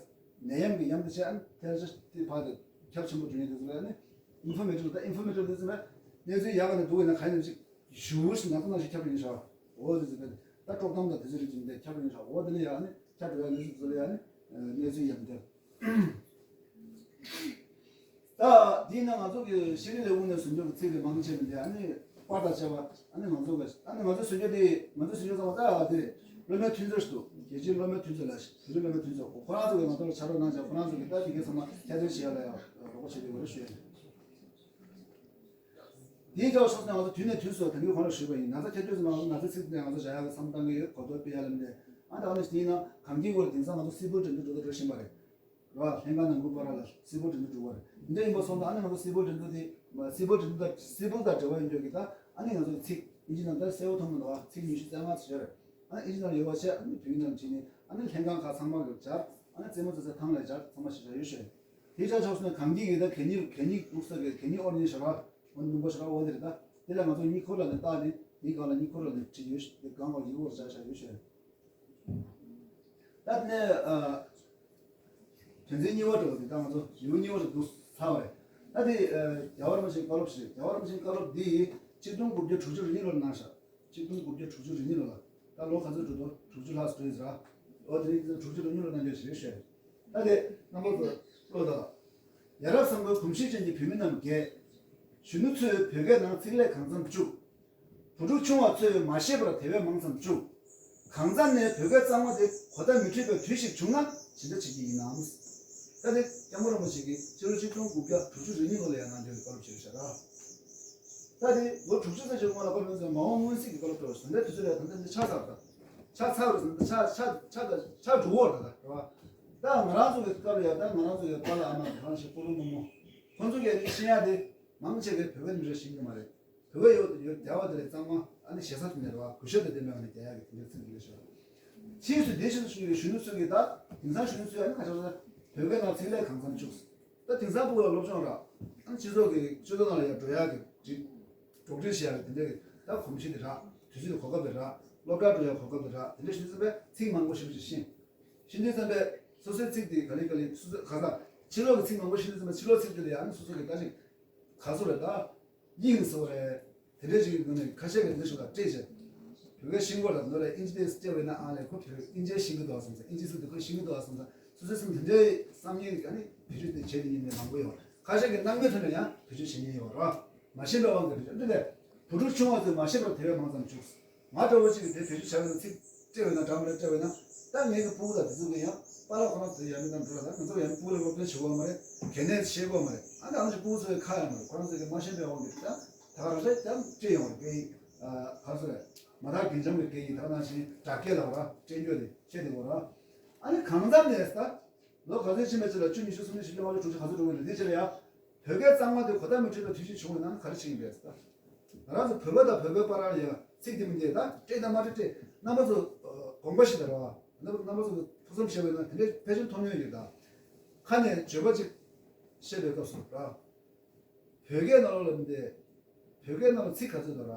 ནད་ཡམས་ཀྱི་ཡམས་དེ་ཆེ་ཨ་ནི་ཐལ་ཆ་དེ་ཕར་དེ་ཁྱབ་ཆེན་པོ་འགྲོ་ཡིན་དུས་སུ་ལ་ནི་ཨིན་ཕོར་མེ་ཊིབ་ད་ཨིན་ཕོར་མེ་ཊིབ་དེ་ཚོ་ལ་གནས་ཚུལ་ཡག་ག་ནས་སྡུག་ག་ན་ག་ནས་ཅིག་ཞུ་ཞིག་ང་ཚོ་ནང་བཞིན་ཁྱབ་ཡིན་ཤག་འོ་དེ་ཚོ་ད་དཀྲོག་གཏམ་དང་དེ་ཚོ་རིགས་ཅིག་འདི་ཁྱབ་ཡིན་ཤག་འོ་དེ་ལ་ཡང་ནི་ཁྱབ་འགྲོ་ཡ་གནས་ཚུལ་ཚོ་ལ་ཡང་ནི་གནས་ཚུལ་ཡང་དེ། ད་འདི་ནང་ང་ཚོ་གི་ཤེས་རིག་ལས་ཁུངས་ནས་ཟུར་འཇོག་གི་ཚིག་རེ་མང་ཆེ་མི་འདི་ཨ་ནི་པར་དང་བཅས་པ་ཨ་ནི་ང་ཚོ་གི་ཨ་ནི་ང་ཚོ་ཟུར་འཇོག་དེ་ང་ཚོ་ཟུར་འཇོག་ཚང་མ་ད་ཨ་དེ་རེད། སློབ་མའི་མཐུན་ཚོགས་ཤིག་འདུག་རྒྱལ་སྤྱིའི་སློབ་མའི་མཐུན་ཚོགས་ལ་ཞིག་བོད་རིགས་སློབ་མའི་མཐུན་ཚོགས་ཁོ་རང་ཚོ་གི་ང་ཚོ་ལ་ཕྱག་རོགས་གནང་བྱས་ཁོ་རང་ཚོ་གི་ད་དེ་གའི་ཚང་མ་ཁྱབ་སྤེལ་བྱེད་ཡ་ལ་ཡང་རོགས་པ་བྱེད་དེ་ཡོད་རེད་ཞུ་ཡ་ཡིན། དེའི་སྐབས་སོགས་ནས་ང་ཚོ་དུས་ནས་དུས་སུ་ད་གིན་གོང་ལ་ཞུས་པ་ཡིན། ན་ཚ་ཁྱབ་སྤེལ་ཚོ་ང་ཚོ་ཚིག་ནས་ང་ཚོ་བྱ་ཡག་གི་བསམ་བཏང་གི་ཡོད། གོ་རྟོགས་སྤེལ་ཡག་ལ་མི་འདྲ། ཨ་ད་ག་ནས་དེ་ཡིན་ན་གངས་སྐྱིད་སྐོར་དེང་སང་ང་ཚོ་སིལ་བུར་འགྲན་བསྡུར་འགྲོ་ད་འགྲོ་བཞིན་པ་རེད། རེད་བ། ལྷན་ཁང་ནང་ཁུལ་བར་ལ་སིལ་བུར་འགྲན་བསྡུར་འགྲོ་བ་རེད། འདི་འདྲ་ཡིན་པ་སོང་ཙང་ཨ་ནི་ང་ཚོ་སིལ་བུར་འགྲན་བསྡུར་དེ་སིལ་བུར་འགྲན་བསྡུར་དང་སིལ་བུར་དང་འབྲེལ་བ་ཡོད་འདོད་ཀྱི་ད་ཨ་ནི་ང་ཚོ་ཚིག་ཨིན་ཇི་ནང་ད་གསལ་བོ་མཐོང་གི་འདུག་བ། ཚིག་ཉི་ཤུ་རྩ་ལྔ་ཙམ་ཡོད་རེད། ཨ་ནི་ཨིན་ཇི་ནང་ཡོད་པ་བྱས་ཨ་ནི་བོད་ཡིག་ནང་བྲིས་ནས་ཨ་ནི་ལྷན་ཁང་ཁག་ཚང་མ་གི་སྦྱར། ཨ་ནི་རྩེད་མོ་རྩེ་ས་ཐང་ལ་སྦྱར་ཚང་མ་ཞིག་སྦྱར་ཡོད་ཤོད། དེ་ཆ་ཆོག་སོང་ན་གངས་སྐྱིད་ཀྱི་ད་གད་སྙིགས་གད་སྙིགས་བླུགས་ས་གི་གད་སྙིགས་དབོར་ནི་ཞོར་བ་འོ་ནི་མི་འགོ་ཞོར་བ་འོ་དེ་རེད། ད་དེ་ལ་ང་ཚོ་གཉིད་ཁུག་ལ་ནི་བཏགས་ནི་གཉིད་གང་ལ་གཉིད་ཁུག་ལ་ནི་བྲིས་ཡོད་ཤོད། དེ་གང་ག་ཡིག་འོག་ལ་སྦྱར་བཞག་ཡོད་ཤོད། ད་དེ་ནས་ཨ་དོན་ཚན་གཉིས་པ་འགྲོ་བ་དེ་ད་ང་ཚོ་ཡིག་གཉིས་པ་དེ་འདུག་ཚར་བ་རེད། ད་དེ་ཨ་རྒྱལ་བ་རིན་པོ་ཆེའི་བཀའ་སློབ་ཞིག་རེད། རྒྱལ་བ་རིན་པོ་ཆེའི་བཀའ་སློབ་འདི་ཆིག་སྟོང་དགུ་བརྒྱ་དྲུག་ཅུ་རེ་གཉིས་ལོར་གནང་ཤག་ཆིག་སྟོང་དགུ་བརྒྱ་དྲུག་ཅུ་རེ་གཉིས་ལོ་ལ་ད་ལོ་ག་ཚོད་འགྲོ་འདུག་དྲུག་ཅུ་ལྷག་ཙམ་འགྲོ་ཡིན་ཟེར། འོ་དེ་རིང་དྲུག་ཅུ་རེ་གཉིས་ལོ་གནང་རྒྱུ་ཞིག་རེད་ཤག་ད་དེ་རྣམ་པ་ཚོ་བློ་ཐག་ཡ་རབས་བཟང་པོའི་གོམས་གཤིས་ཅན་གྱི་བོད་མི་རྣམས་ཀྱིས་གཞོན་ནུ་ཚོས་བོད་སྐད་ནང་ཚིག་ལྷད་གང་འཚམ་བཅུག་བུ་ཕྲུག་ཆུང་བ་ཚོས་མ་ཤེས་པར་དེ་བས་མང་ཙམ་བཅུག་གང་འཚམ་ནས་བོད་སྐད་གཙང་མ་དེ་གོ་བརྡ་མི་འཕྲོད་པའི་དུས་ཤིག་བྱུང་ན་ཇི་འདྲ་བྱེད་ཀྱི་ཡིན་ནམ། ད་དེ་སྐྱབས་མགོན་རིན་པོ་ཆེ་གིས་སྤྱི་ལོ་ཆིག་སྟོང་དགུ་བརྒྱ་དྲུག་ཅུ་རེ་གཉིས་ལོ་ལ་ཡང་གནང་རྒྱུའི་བཀའ་སློབ་བྱས་ཤག་ར། ད་དེ་ལོ་དྲུག་ཅུ་ཙམ་ཞིག་སྔོན་ལ་བཀའ་སློབ་ཡོད་ཙང་མ་འོངས་སྔོན་གཟིགས་ཀྱི་བཀའ་སློབ་སྤྲོད་པ་ཟིན་པའི་དུས་ཚོད་ལ་ད་ལྟ་འདི་ཆགས་ཚར་བ་དང་། ཆགས་ཚར་བ་ཟིན་ད་ཆགས་ཆགས་ཆགས་ད་ཆགས་འགྲོ་བར་ད་ད་རེད་བ། ད་ང་རང་ཚོ་གི་སྐབས་ལ་ཡ་ད་ང་རང་ཚོ་ཡ་པཱ་ལགས་ཨ་མ་དང་རང་ཞིག་སྤོ་རོང་མོ་མོ་ཁོང་ཚོ་གི་ཤེས་ཡ་དེ་མང་ཆེ་གི་བོད་སྐད་མི་རེ་ཤེས་ཀྱི་མ་རེད། བོད་སྐད་ཡོད་ཡོད་རྒྱ་བ་དེ་ལས་གཙང་མ་ཨ་ནི་ཞེ་ས་དེ་ནས་རེད་བ། གུས་ཞབས་དང་ལྡན་པའི་ངང་ནས་རྒྱག་ཡག་གི་དེ་འདྲའི་ཚིག་འདི་ལས་ཤོར། ཕྱིས་སུ་དེ་ཕྱིས་སུ་བྱུང་བའི་གཞོན་ནུ་ཚོས་ཀྱིས་ད་དེང་སང་གཞོན་ནུ་ཚོས་ཨ་ནི་ཁ་ཤས་ལ་བོད་སྐད་ནང་ཚིག་ལྷད་གང་འཚམ་བཅུག་ད་དེང་སང་ཕྲུ་གུ་ལ་སློབ་སྦྱོང་རག་ཨ་ནི་སྤྱི་ཚོགས་ཀྱི་སྤྱི་ཚོགས་ནང་ལ་ཡང་འགྲོ་ཡག་གི་སྒྲིག་འགྲོ་སྒྲིག་བྱེད་ཡག་གི་དེ་འདྲ་གི་ད་གོམས་གཤིས་དེ་རག་དུས་ཚོད་གོ་སྐབས་དེ་རག་སློབ་གྲྭར་འགྲོ་ཡག་གོ་སྐབས་དེ་རག་དེ་འདྲ་བྱེད་དུས་ཙམ་པས་ཚིག་མང་པོ་ཞེ་པོ་ཅིག་ཤེས། ཤེས་དུས་ཙམ་པས་སོ་སོའི་ཚིག་དེ་ག་ལེ་ག་ལེ་སོ་སོ་ག་ས་ཕྱི་ལོགས་ཀྱི་ཚིག་མང་པོ་ཤེས་དུས་ཙམ་པས་ཕྱི་ལོགས་ཚིག་དེ་ལ་ཡང་ནི་སོ་སོ་གི་ད་ཅིག་ག་ཚོད་རེད་ད། དབྱིངས་སུ་རེད། དེ་འདྲའི་ཞིག་གི་ནང་ནས་ཁ་ཤས་ཀྱིས་དེ་འདྲ་ཞིག་ལ་སྤྲད་བྱས། བོད་སྐད་ཤེས་ཀྱི་ཡོད་རེད་ནོ་རེད། ཨིན་ཇི་དེ་སྤྲད་པ་ཡིན་ན་ཨང་ལས་ཁོ་བོད་ཨིན་ཇི་ཤེས་ཀྱི་འདུག་བསམ་ས། ཨིན་ཇི་ཚིག་དེ་ཁོ་ཤེས་ཀྱི་འདུག་བསམ་ས། སོ་སོའི་སེམས་དེ་འདྲའི་བསམ་ཉེས་ཀྱི་ཨ་ནི་བེད་སྤྱོད་དེ་བྱས་ནས་ཡིན་ནས་མང་པོ་ཡོད། ཁ་ཤས་ཀྱིས་སྣང་མེད་ཐོག་ནས་ཡང་བེད་སྤྱོད་བྱེད་ཉེན་ཡོད་རེད། མ་ཤེས་པའི་དབང་གིས་བེད་སྤྱོད་འདི་ལས་བུ་ཕྲུག་ཆུང་བ་ཚོས་མ་ཤེས་པར་དེ་བས་མང་ཙམ་བཅུག་ང་འདྲ་བོ་ཅིག་གིས་དེ་བེད་སྤྱོད་བྱ་བའི་ཚིག་སྤྲད་པ་ཡིན་ན་འདྲ་མི་འདྲ་སྤྲད་པ་ཡིན་ན་ད་ངེད་ཀྱི་ཕྲུ་གུ་དང་དེ་ཚོ་གིས་ཡང་པཱ་ལགས་ཁོ་རང་ཚོའི་ཡ་མི་དང་འགྲོ་ལ་ད་ང་ཚོ་ཡང་ཕྲུ་གུ་ལ་སློབ་སྟོན་བྱེད་དགོས་མ་རེད། གལ་གནད་བྱེད་དགོས་མ་རེད། ཨ་ནི་ཨ་ནི་ཕྲུ་གུ་ཚོ་གི་ཁ་ཡང་མ་རེད། ཁོ་རང་ཚོ་གི་མ་ཤེས་པའི་དབང་གིས་ད་ད་ག་རང་རེད་ད་སྤྲད་ཡོང་བ་རེད། ག་ཚོད་རེད། མ་དག་རྒྱུན་འབྱམས་ཀྱི་སྐད་ཡིག་ད་ག་ནང་བཞིན་སྦྲག་སྐད་ལ་ར་སྤྲད་རྒྱུ་དེ་བཤད་དེ་གོ་ར། ཨ་ནི་གང་འཚམ་ནས་ད་ལོ་ག་ཚོད་ཕྱིན་པའི་ཕྱིར་ལ་བཅུ་ཉི་ཤུ་སུམ་ཅུ་བཞི་བཅུ་ལྔ་བཅུ་དྲུག་ཅུ་ག་ཚོད་འགྲོ་གི་རེད། དེ་ཕྱིར་ཡ་བོད་སྐད་གཙང་མ་དེ་གོ་བརྡ་མི་འཕྲོད་པའི་དུས་ཚོད་བྱུང་བ་ན་ག་རེ་བྱེད་ཀྱི་རེད་ད། ང་རང་ཚོ་བོད་པ་དང་བོད་པའི་བར་ལ་ཡ་ཚིག་དེ་མི་འདྲ་ད་སྤྲད་དང་མ་སྤྲད་སྤྲད། རྣམ་པ་ཚོ་དགོངས་པ་ཞིག་ད་ར་བ། རྣམ་པ་ཚོ་ཐུགས་བསམ་བཞེས་པ་ཡིན་ན་དེ་འདྲའི་ཕལ་ཆེར་མཐོང་མྱོང་ཡོད་ད། ཁ་ནས་བརྗོད་པ་ཅིག་བཤད་པའི་སྐབས་སུ་ར། བོད་སྐད་ནང་ལོགས་ལ་མི་འདྲ། བོད་སྐད་ནང་ལ་ཚིག་ག་ཚོད་འདུག་ར།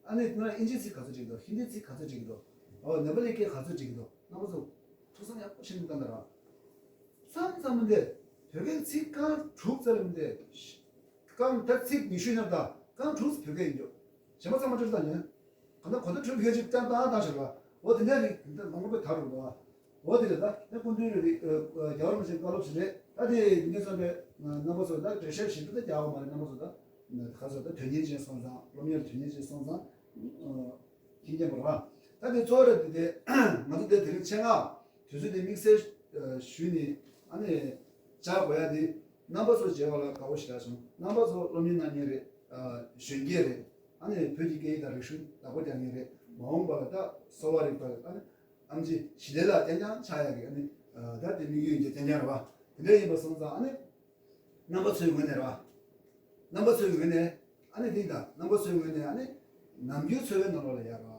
ཨ་ནི་དེ་ན་ཨིན་ཇི་ཚིག་ག་ཚོད་འགྲིག་འདུག་ཧིན་དི་ཚིག་ག་ཚོད་འགྲིག་འདུག་ཨོ་ནེ་པ་ལི་སྐད་ག་ཚོད་འགྲིག་འདུག་རྣམ་པ་ཚོ་ཐུགས་བསམ་ཡག་པོ་བཞེས་ནས་བཏང་ད་ར། མཚམས་མཚམས་མི་འདྲ། བོད་སྐད་ཚིག་རྐང་དྲུག་ཙམ་ལ་མི་འདྲ། རྐང་ད་ཚིག་ཉི་ཤུའི་ནང་ད་རྐང་དྲུག་བོད་སྐད་ཡིན་འདུག་གཞན་པ་ཚང་མ་སྤྲོད་ད་ཉན། གང་ལྟར་གོ་བརྡ་འཕྲོད་མཁན་ཅིག་ཀྱང་བཏང་བཏང་ཤག་ར། འོ་དེ་འདྲ་རིགས་དེ་འདྲ་མང་པོ་དར་འགྲོ་བ། འོ་དེ་ལས་ད་ནི་སྐུ་མདུན་རེད། རྒྱལ་བ་རིན་པོ་ཆེའི་བཀའ་སློབ་ཞིག་རེད། ད་དེ་ངས་བསམ་པའི་རྣམ་པ་ཚོ་ད་འགྲེལ་བཤད་ཞིབ་ཏུ་ད་རྒྱག་པ་མ་རེད། རྣམ་པ་ཚོ་ད་ག་ཚོད་ད་དོན་གཉེར་ཅན་སོང་ཙང་སློབ་གཉེར་དོན་གཉེར་ཅན་སོང་ཙང་མཁྱེན་མཁྱེན་པ་རེད་བ། ད་དེ་གཙོ་བོ་རེད་དེ། དེ་ང་ཚོ་དེ་དེ་རིང་ཆེད་མངགས་དུས་ཚོད་དེ་དམིགས་བསལ་ཞུས་ནས་ཨ་ནི་བཅར་དགོས་ཡ་དེ། རྣམ་པ་ཚོ་མཇལ་བ་ལ་དགའ་པོ་ཞེ་དྲག་བྱུང་། རྣམ་པ་ཚོ་སློབ་གཉེར་གནང་མཁན་རེད། གཞོན་སྐྱེས་རེད། ཨ་ནི་བོད་ཀྱི་སྐད་ཡིག་དང་རིག་གཞུང་བདག་པོ་རྒྱག་མཁན་རེད། མ་འོངས་པ་ལ་ད་གསོ་བ་རིག་པ་ཨ་ནི་ཨམ་ཆི་ཞི་བདེ་ལ་རྐྱང་རྐྱང་ཆགས་ཡག་གི་ཨ་ནི་ད་དེ་དམིགས་ཡུལ་ཡིན་གྱི་རྐྱང་རྐྱང་རེད་བ། དེ་འདྲ་ཡིན་པ་སོང་ཙང་ཨ་ནི་རྣམ་པ་ཚོའི་ངོས་ནས་རེད་བ། རྣམ་པ་ཚོའི་ངོས་ནས་ཨ་ནི་དེ་ད་རྣམ་པ་ཚོའི་ངོས་ནས་ཨ་ནི་ནམ་རྒྱུན་འཚོ་བའི་ནང་ལོགས་ལ་ཡ་རེད་བ།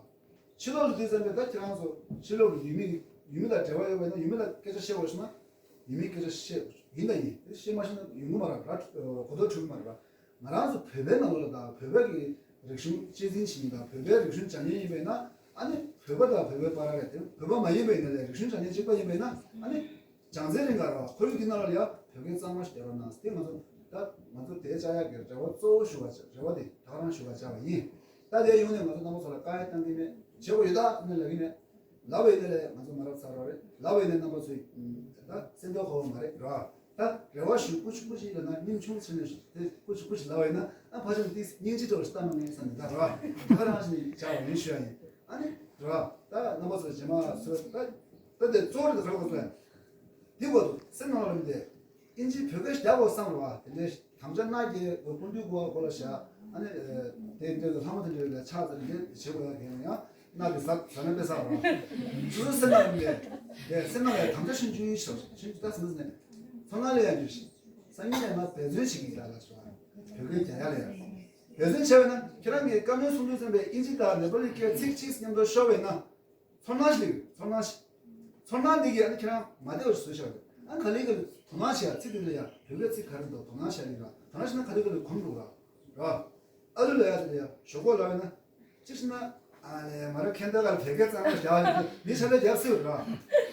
ཕྱི་ལོགས་ལ་དུས་ཙམ་པས་ད་ཁྱེད་རང་ཚོ་ཕྱི་ལོགས་ལ་ཡུལ་མི་ཡུལ་མི་དང་འབྲེལ་བ་ཡོད་པ་ཡིན་ན་ཡུལ་མི་ལ་སྐད་ཆ་བཤད་དགོས་སོང་ན། ཡུལ་མིའི་སྐད་ཆ་བཤད་ཡིན་དང་ཡིན། བཤད་མ་ཤེས་ན་ཡོང་གི་མ་རེད་ར། གོ་རྟོགས་འཕྲོད་ཀྱི་མ་རེད་ར། ང་རང་ཚོ་བོད་པའི་ནང་ལོགས་ལ་དང་བོད་པ་གི་རིག་གཞུང་གཅེས་འཛིན་བྱེད་མཁན་དང་བོད་པའི་རིག་གཞུང་སྦྱང་མཁན་ཡིན་པས་ན། ཨ་ནི་བོད་པ་དང་བོད་པའི་བར་རེད་དེ། བོད་པ་མ་ཡིན་པ་ཡིན་ན་ལས་རིག་གཞུང་སྦྱང་མཁན་གཅིག་པ་ཡིན་པས་ན། ཨ་ནི་སྦྱང་ཚན་རིང་ག་ར་ཁོར་ཡུག་འདི་ནང་ལ་ཡ་བོད་སྐད་གཙང་མ་ཞིག་རྒྱབ་རོགས་གནང་ཟེར་ཏེ། ང་ཚོ་ད་ང་ཚོ་དེ་བཅར་ཡག་གི་རེ་བ་གཙོ་བོ་ཞུ་བ་བྱ། རེ་བ་དེ་ད་ག་རང་ཞུ་བ་བྱ་བ་ཡིན། ད་དེ་ཡོང་ནས་ང་ཚོ་རྣམ་པ་ཚོ་ལ་བཀའ་ཡང་གཏང་གི་མེད། བྱེད་དགོས་ཡོད་ད་ནི་ལབ་ཀྱི་མེད། ལབ་པ་ཡིན་ན་ལས་ང་ཚོ་མ་རབས་ཚར་བ་རེད། ལབ་པ་ཡིན་ན་རྣམ་པ་ཚོས་ད་སེམས་ཐོག་ཁོ་བ་མ་རེད་ར། ད་རེ་བ་ཞུ་ཀུ་ཅི་ཀུ་ཅི་ལབ་ན་སྙིང་ཆུང་ཆེ་ནས་དེ་ཀུ་ཅི་ཀུ་ཅི་ལབ་པ་ཡིན་ན། ཨ་ཕ་ཆུང་ཏིས་སྙིང་རྗེ་འདྲ་བོ་ཞིག་ལྟ་མ་ངེས་བསམ་ནས་ད་ར། ད་རང་བཞིན་བྱ་བ་ཡིན་ཞུ་ཡ་ཡིན། ཨ་ནི་ར་ད་རྣམ་པ་ཚོ་རྗེས་མ་ཚོ་ད་ད་དེ་གཙོ་བོ་རེད། ད་ར་ཁོ་ཚོ་ཡ་འདི་བར་དུ་སེམས་ནང་ལ་མི་བདེ། ཨིན་ཇི་བོད་སྐད་རྒྱག་དགོས་བསམ་རེད་བ། དེ་འདྲའི་དམ་བཅའ་གནང་གི་སྐུ་མདུན་སྐུ་པར་སྐོར་ལ་བཞག་ཨ་ནི་དེ་འདྲའི་ལྷ་མོ་དེ་འདྲའི་ལ་ཕྱག་འཚལ་འདི་བྱེད་དགོས་ཡ་གི་ཡང་གནང་གི་ཟ་ཟ་ན་དཔེ་བསགས་རེད་བ། སོ་སོའི་སེམས་ནང་ལ་མི་བདེ། དེ་སེམས་ནང་ལ་དམ་བཅའ་ཆུང་ཆུང་ཞིག་ཆུང་ཆུང་ད་སེམས་ནས་ཚོར་སྣང་ལས་ཡང་འགྱུར་ཞིང་། སང་ཉིན་ནས་ང་འབད་བརྩོན་བྱེད་ཀྱི་ཡིན་ད་ལ་ཞུ་བ། བོད་སྐད་རྒྱག་ཡ་ལ་ཡ་འབད་བརྩོན་བྱས་པས་ན། ཁྱེད་རང་གིས་བཀའ་མོལ་གསུང་དུས་ཙམ་པས་ཨིན་ཇི་དང་ནེ་པ་ལི་སྐད་ཚིག་གཅིག་མཉམ་དུ་ཤོར་བས་ན། ཚོར་སྣང་ཞིག་ཡོད། ཚོར་སྣང་ཞིག་ཚོར་སྣང་འདི་གིས་ཨ་ནི་ཁྱེད་རང་མ་བདེ་བ་ཞིག་བཟོས་བཞག་རེད། ཨ་ནི་ག་ལེ་ག་ལེ་དོ་སྣང་བྱེད་ཡ། ཚིག་འདི་ལ་ཡ་བོད་སྐད་ཚིག་ག་རེ་འདུག་དོ་སྣང་བྱེད་ཡ་ཡིན་ར། དོ་སྣང་བྱས་ན་ག་ལེ་ག་ལེ་གོམས་འགྲོ་ར། ར། ཨ་ལུ་ལ་ཡ་དེ་ལ་ཡ་ཞོག་ཁོག་ལབ་ཡིན་ན། གཅིག་བྱས་ན་ཨ་ལས་མ་ར་ཁེན་ད་ག་ལ་བོད་སྐད་གཙང་མ་རྒྱག་ཡ་མི་ཆ་ལ་རྒྱག་སྲིད་ར།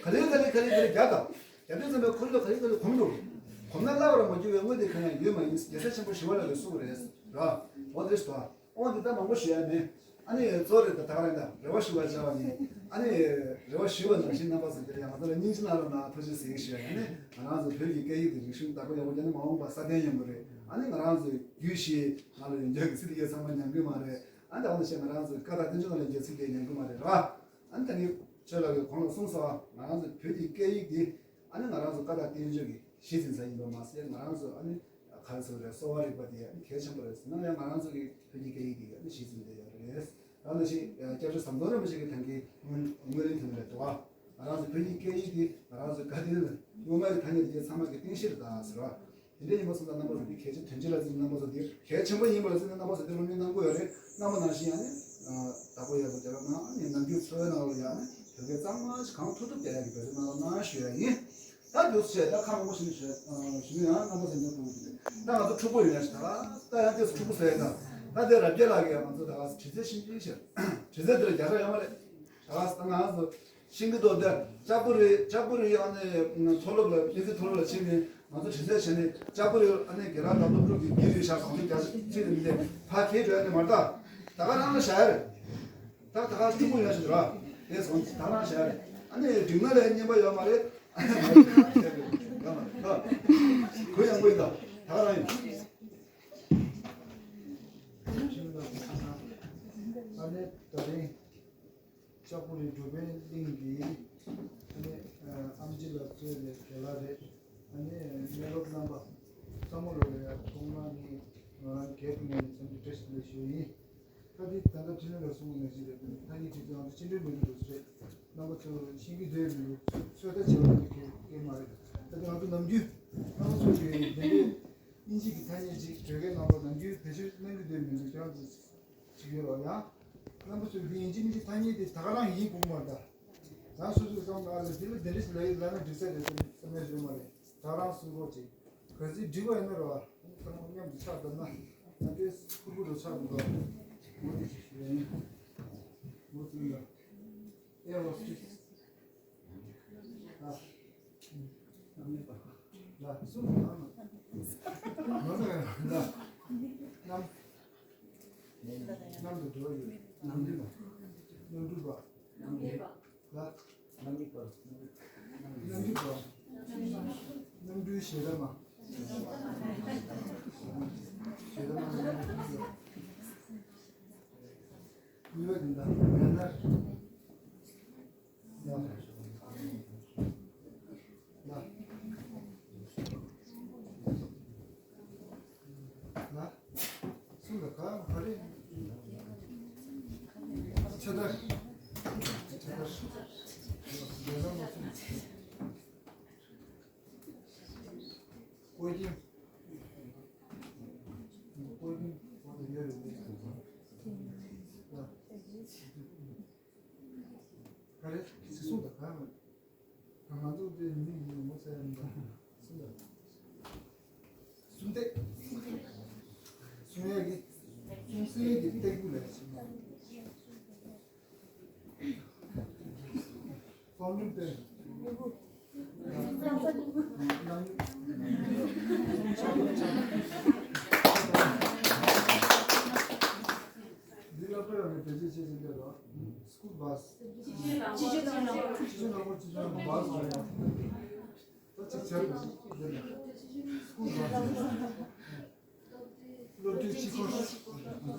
ག་ལེ་ག་ལེ་ག་ལེ་ག་ལེ་རྒྱག་དང་། རྒྱག་དུས་ཙམ་པའི་ཁོ་ལ་ག་ལེ་ག་ལེ་གོམས་འགྲོ། གོམས་ན་བསླབ་པར་མ་གྱུར་བའི་དངོས་དེ་གང་ཡང་ཡོད་མ་ཡིན། རྒྱལ་སྲས་ཆེན་པོ་ཞི་བ་ལྷ་གིས་གསུངས་པ་རེད་ར། འོ་དེ་ཞིག་དང་། འོ་འདི་ལྟར་མང་པོ་ཞུ་ཡ་མེད། ཨ་ནི་གཙོ་རེད་ད། ད་ག་རང་ད་རེ་བ་ཞུ་བ་བྱ་བ་ཡིན། ཨ་ནི་རེ་བ་ཞུ་བ་ནང་བཞིན་རྣམ་པ་ཚོ་འདིར་ཡང་ང་ཚོ་ལ་སྙིང་རྗེ་གནང་རོགས་གནང་། ཐུགས་རྗེ་ཆེ་ཞུ་ཡ་ཡིན། ཨ་ནི་ང་རང་ཚོ་བོད་ཀྱི་སྐད་ཡིག་དེ་རིག་གཞུང་བདག་པོ་ཡག་པོ་རྒྱག་ན་མ་འོངས་པ་སྲ་བརྟན་ཡོང་གི་རེད། ཨ་ནི་ང་རང་ཚོའི་རྒྱུད་བཞི་ནང་ལ་ཡོད་འདོད་ཀྱི་ཚིག་དེ་གས་ཚང་མ་ཉམས་གི་མ་རེད། ཨ་ནི་ད་འོ་ན་ཞེས་ང་རང་ཚོའི་བཀའ་དང་བསྟན་བཅོས་ནང་ལ་ཡོད་འདོད་ཚིག་དེ་ཉམས་གི་མ་རེད་ར། ཨ་ནི་ད་ནི་ཆོས་ལགས་ཀྱིས་གོང་ལ་གསུངས་སོང་། ང་རང་ཚོ་བོད་ཀྱི་སྐད་ཡིག་འདི་ཨ་ནི་ང་རང་ཚོ་བཀའ་དང་བསྟན་བཅོས་ཀྱི་གཞི་འཛིན་ས་ཡིན་པ་མ་ཟད། ང་རང་ཚོ་ཨ་ནི་ག་རེ་ཟེར་རེད། གསོ་བ་རིག་པ་དེ་ཨ་ནི་གལ་ཆེན་པོ་རེད་ཟེར་ན་ཡང་ང་རང་ཚོ་གི་བོད་ཀྱི་སྐད་ཡིག་དེ་ཨ་ནི་གཞི་འཛིན་བསྡད་ཡོད་རེད། ད་ནང་བཞིན་སྐྱབས་རྗེ་ཟམ་གདོང་རིན་པོ་ཆེ་གི་ཐང་གི་སྔོན་སྔོན་རིང་དུ་ནས་རེད་དོ། ང་རང་ཚོ་བོད་ཀྱི་སྐད་ཡིག་དེ་ང་རང་ཚོ་བཀའ་དྲིན་སྔོན་མ་གི་ཐ་སྙད་དེ་ཚང་མ་གི་རྟེན་གཞི་རེད་ད་ཟེར་བ། དེ་འདྲ་ཡིན་པ་སོང་ཙང་རྣམ་པ་ཚོ་འདི་གལ་ཆེ་དོན་ཆེ་ལ་བརྩིས་ནས་རྣམ་པ་ཚོ་འདི་གལ་ཆེན་པོ་ཡིན་པ་ལ་བརྩིས་ནས་རྣམ་པ་ཚོ་འདི་སློབ་གཉེར་གནང་དགོས་ཡོད་རེད། རྣམ་པ་ནང་བཞིན་ཡང་ནི་བདག་པོ་ཡག་པོ་རྒྱབ་རོགས་གནང་། ཨ་ནི་ནམ་རྒྱུན་འཚོ་བའི་ནང་ལ་ཡང་ནི་བོད་སྐད་གཙང་མ་ཞིག་གང་ཐུབ་ཐུབ་རྒྱག་ཡག་གི་འབད་བརྩོན་གནང་རོགས་གནང་ཞུ་ཡ་ཡིན། ད་འདུག་སེ་ད་ཁ་མང་པོ་ཞིག་ཞུ་ཞུ་ན་ཡང་རྣམ་པ་ཚོ་འདི་གཏོང་གི་འདུག་ད་ང་ཚོ་ཕྲུ་གུ་ཡོད་ན་ཞིག་ད་ད་ཡང་ཏོག་ཙམ་ཕྲུ་གུ་བཟོ་ཡ་དང་། ད་དེ་རབ་རྒྱས་ལགས་ཀྱིས་ང་ཚོ་ད་ག་ས་དྲི་རྩད་ཞིབ་འཇུག་བྱས། དྲི་རྩད་དེ་ལ་རྒྱག་ས་ཡོད་མ་རེད། ད་ག་ས་ད་ང་ཚོ་ཤིང་གི་རྡོ་དེ་ལྕགས་པོ་རི་ལྕགས་པོ་རི་ཨ་ནི་མཐོ་སློབ་ལ་དབྱིན་ཇི་མཐོ་སློབ་ལ་ཕྱིན་ནས་ང་ཚོ་དྲི་རྩད་བྱས་ནས་ལྕགས་པོ་རི་ཨ་ནི་དགེ་ལགས་དང་སློབ་ཕྲུག་གི་རྒྱུད་རིགས་ཤག་ཟང་ཟིང་རྒྱ་ཆེ་ནས་མི་དེ་ཕ་ཁྱེད་འགྲོ་ཡ་ནི་མ་རེད་ད། ད་ག་རང་ལ་བཞག་ཡ་རེད། ད་ད་ག་ཕྲུ་གུ་ཡོད་ཞིག་ར། དེ་སོང་ད་རང་བཞག་ཡ་རེད། ཨ་ནི་འགྲིག་ན་ལས་རྙེད་པ་ཡོད་མ་རེད། ཨ་ནི་ཡོད་མ་རེད། ད་གུ་ཡངས་པོ་ཡིན་ད། ད་ག་རང་ཡིན། ཨ་ནི་ད་རིང་། ལྕགས་པོ་རི་འབྲུག་པའི་གླིང་གི་ཨ་ནི་ཨམ་ཆི་ལགས་གཙོས་པའི་དགེ་ལགས་རེད། ཨ་ནི་གནས་སློབ་རྣམ་པ་ཚང་མ་ལོ་ལ་ཡ་ཐོག་མར་ནི་ང་རང་སྒེར་གྱི་ངོས་ནས་འཚམས་འདྲི་བཀྲ་ཤིས་བདེ་ལེགས་ཞུ་ཡིན། ད་ ད་ལྟ་འཕྲིན་ལས་ལ་གསུང་གི་ནང་བཞིན་རེད། ཐ་སྙད་བྲིས་ཏེ་ང་ཚོ་ཕྱི་འགྲོའི་མི་འདུག་ཟེར། རྣམ་པ་ཚོ་ཤེས་ཀྱི་འདོད་མི་འདུག་ཚོད་ལྟ་བྱེད་པ་ནི་གལ་གལ་མ་རེད། ད་ལྟ་ང་ཚོ་ནམ་རྒྱུན་རྣམ་པ་ཚོ་གི་འདི་འདྲའི་དབྱིན་ཇི་གི་ཐ་སྙད་ཅིག་བོད་སྐད་ནང་ལ་ནམ་རྒྱུན་བེད་སྤྱོད་གནང་གི་འདོད་མི་འདུག་ཁྱེད་རང་ཚོ་ཅིག་ཡོད་རོགས་ཡ། རྣམ་པ་ཚོ་འདི་ཡིན་གཅིག་མིན་གཅིག་ཐ་སྙད་དེ་ད་ག་རང་ཡིན་དགོས་མ་རེད། ད་རང་སོ་སོའི་བསམ་བློ་ཨ་ལ་འདི་ལ་འདི་འདྲ་ཞིག་ལབ་ཡོད་ལབ་ན་འགྲིག་ས་རེད་བསམ་ཡ་ཡོད་མ་རེད། ད་རང་སུན་གོ་ཅིག་ག་ཚོད་འགྲིག་པ་ཡིན་ན་རོ། ཚང་མ་མཉམ་དུ་ཕྱག་བརྡབ་ན་ད་ལྟའི་ཕུར་བུ་རུ་ཆགས་འདུག་མོ་དེ་ཞིག་ཡིན། མོ་དེ་ཡིན་ལ། ཨེ་ཧོ་སི་ཏི་ལ་སུ་ལ་ནམ་ལ་ནམ་དུ་འགྲོ་ཡོད། ནམ་འགྲིག་པ། ནམ་འགྲིག་པ། ལ། རྣམ་འགྱུར་པ། རྣམ་འགྱུར་པ། རྣམ་འགྱུར་ཞེ་ལ་མ། ཞེ་ལ་མ། ཡུལ་བ་འདི་འདྲ་ཡང་ན། ཡང་ན། ལ། སུ་ལ་ག་ག་རེ། ཆ་ད། ཆ་ད། ཡ་ན་མ་སུ། ཀོ་ཅིང་། ཀོ་ཅིང་། ཀོ་ཅིང་ཡོད་རེད། ལ། ག་རེ། སུ་ལ་ག་རེ། ང་ཚོ་དེ་མི་ཡིན་ནོ་ཟེར་ཡ་མི་འདུག་སུ་ལ། སུམ་སྟེགས། སུམ་ཡ་གི། སུམ་སེ་གི་སྟེགས་བུ་ལ་ཞིག་ན། ཕོམ་རིམ་སྟེགས། འདི་ལ་དཔེ་རང་གི་བེད་སྤྱོད་བྱེད་བཞིན་པའི་རོ། སྐུལ་བ། སྤྱི་སྤྱོད་ནང་ལ། སྤྱི་སྤྱོད་ནང་ལ་སྤྱི་སྤྱོད་ནང་ལ་བ་ཟེར་ཡ། ད་ཅིག་བྱས་པ་ཞིག་འདི་ནས་སྐུལ་བ། སློབ་གྲྭའི་སྤྱི་ཁོག་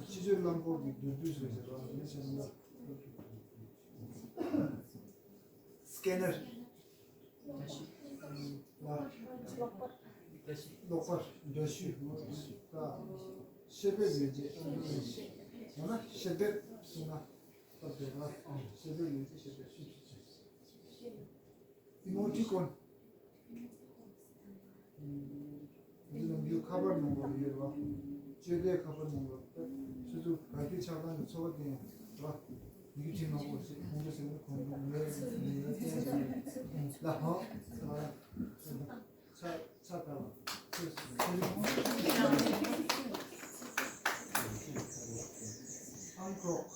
སྤྱི་སྤྱོད་རླངས་འཁོར་གྱི་མདོར་བསྡུས་སུ་ཟེར་བ་ནི་བྱས་ན། སྐེ་ནར། ལ། གློག་པར། འདྲ་བཤུས། ཤེལ་སྦས་མེ་ལྕེ། ཡང་ན་ཤེལ་སྦས་གསུངས་ན་སྟབས་བདེ་བ། ཤེལ་སྦས་མེ་ལྕེ་ཤེལ་སྦས་ཤུ་ཤུ་ཤུ། ཨི་མོ་ཊི་ཀོན། འདི་ནང་རྒྱུ་ཁ་པར་ནང་ལོགས་ཡོད་རེད་བ། སྤྱོད་བདེ་ཁ་པར་ནང་ལོགས་ཆུ་ཚོད་དགའ་སྐྱིད་ཆགས་སྡང་གི་ཚོར་བ་བསྟན་ར། ཡི་གེ་བྲིས་མང་པོ་ཞིག་ཁོང་ཚོ་ཟེར་ན་ཁོང་ཚོ་ངའི་ངའི་བསྟན་ཟེར་ལ་ཧང་ཚ་ཚ་ཚ་ད་བ། ཨང་ཀྲོག་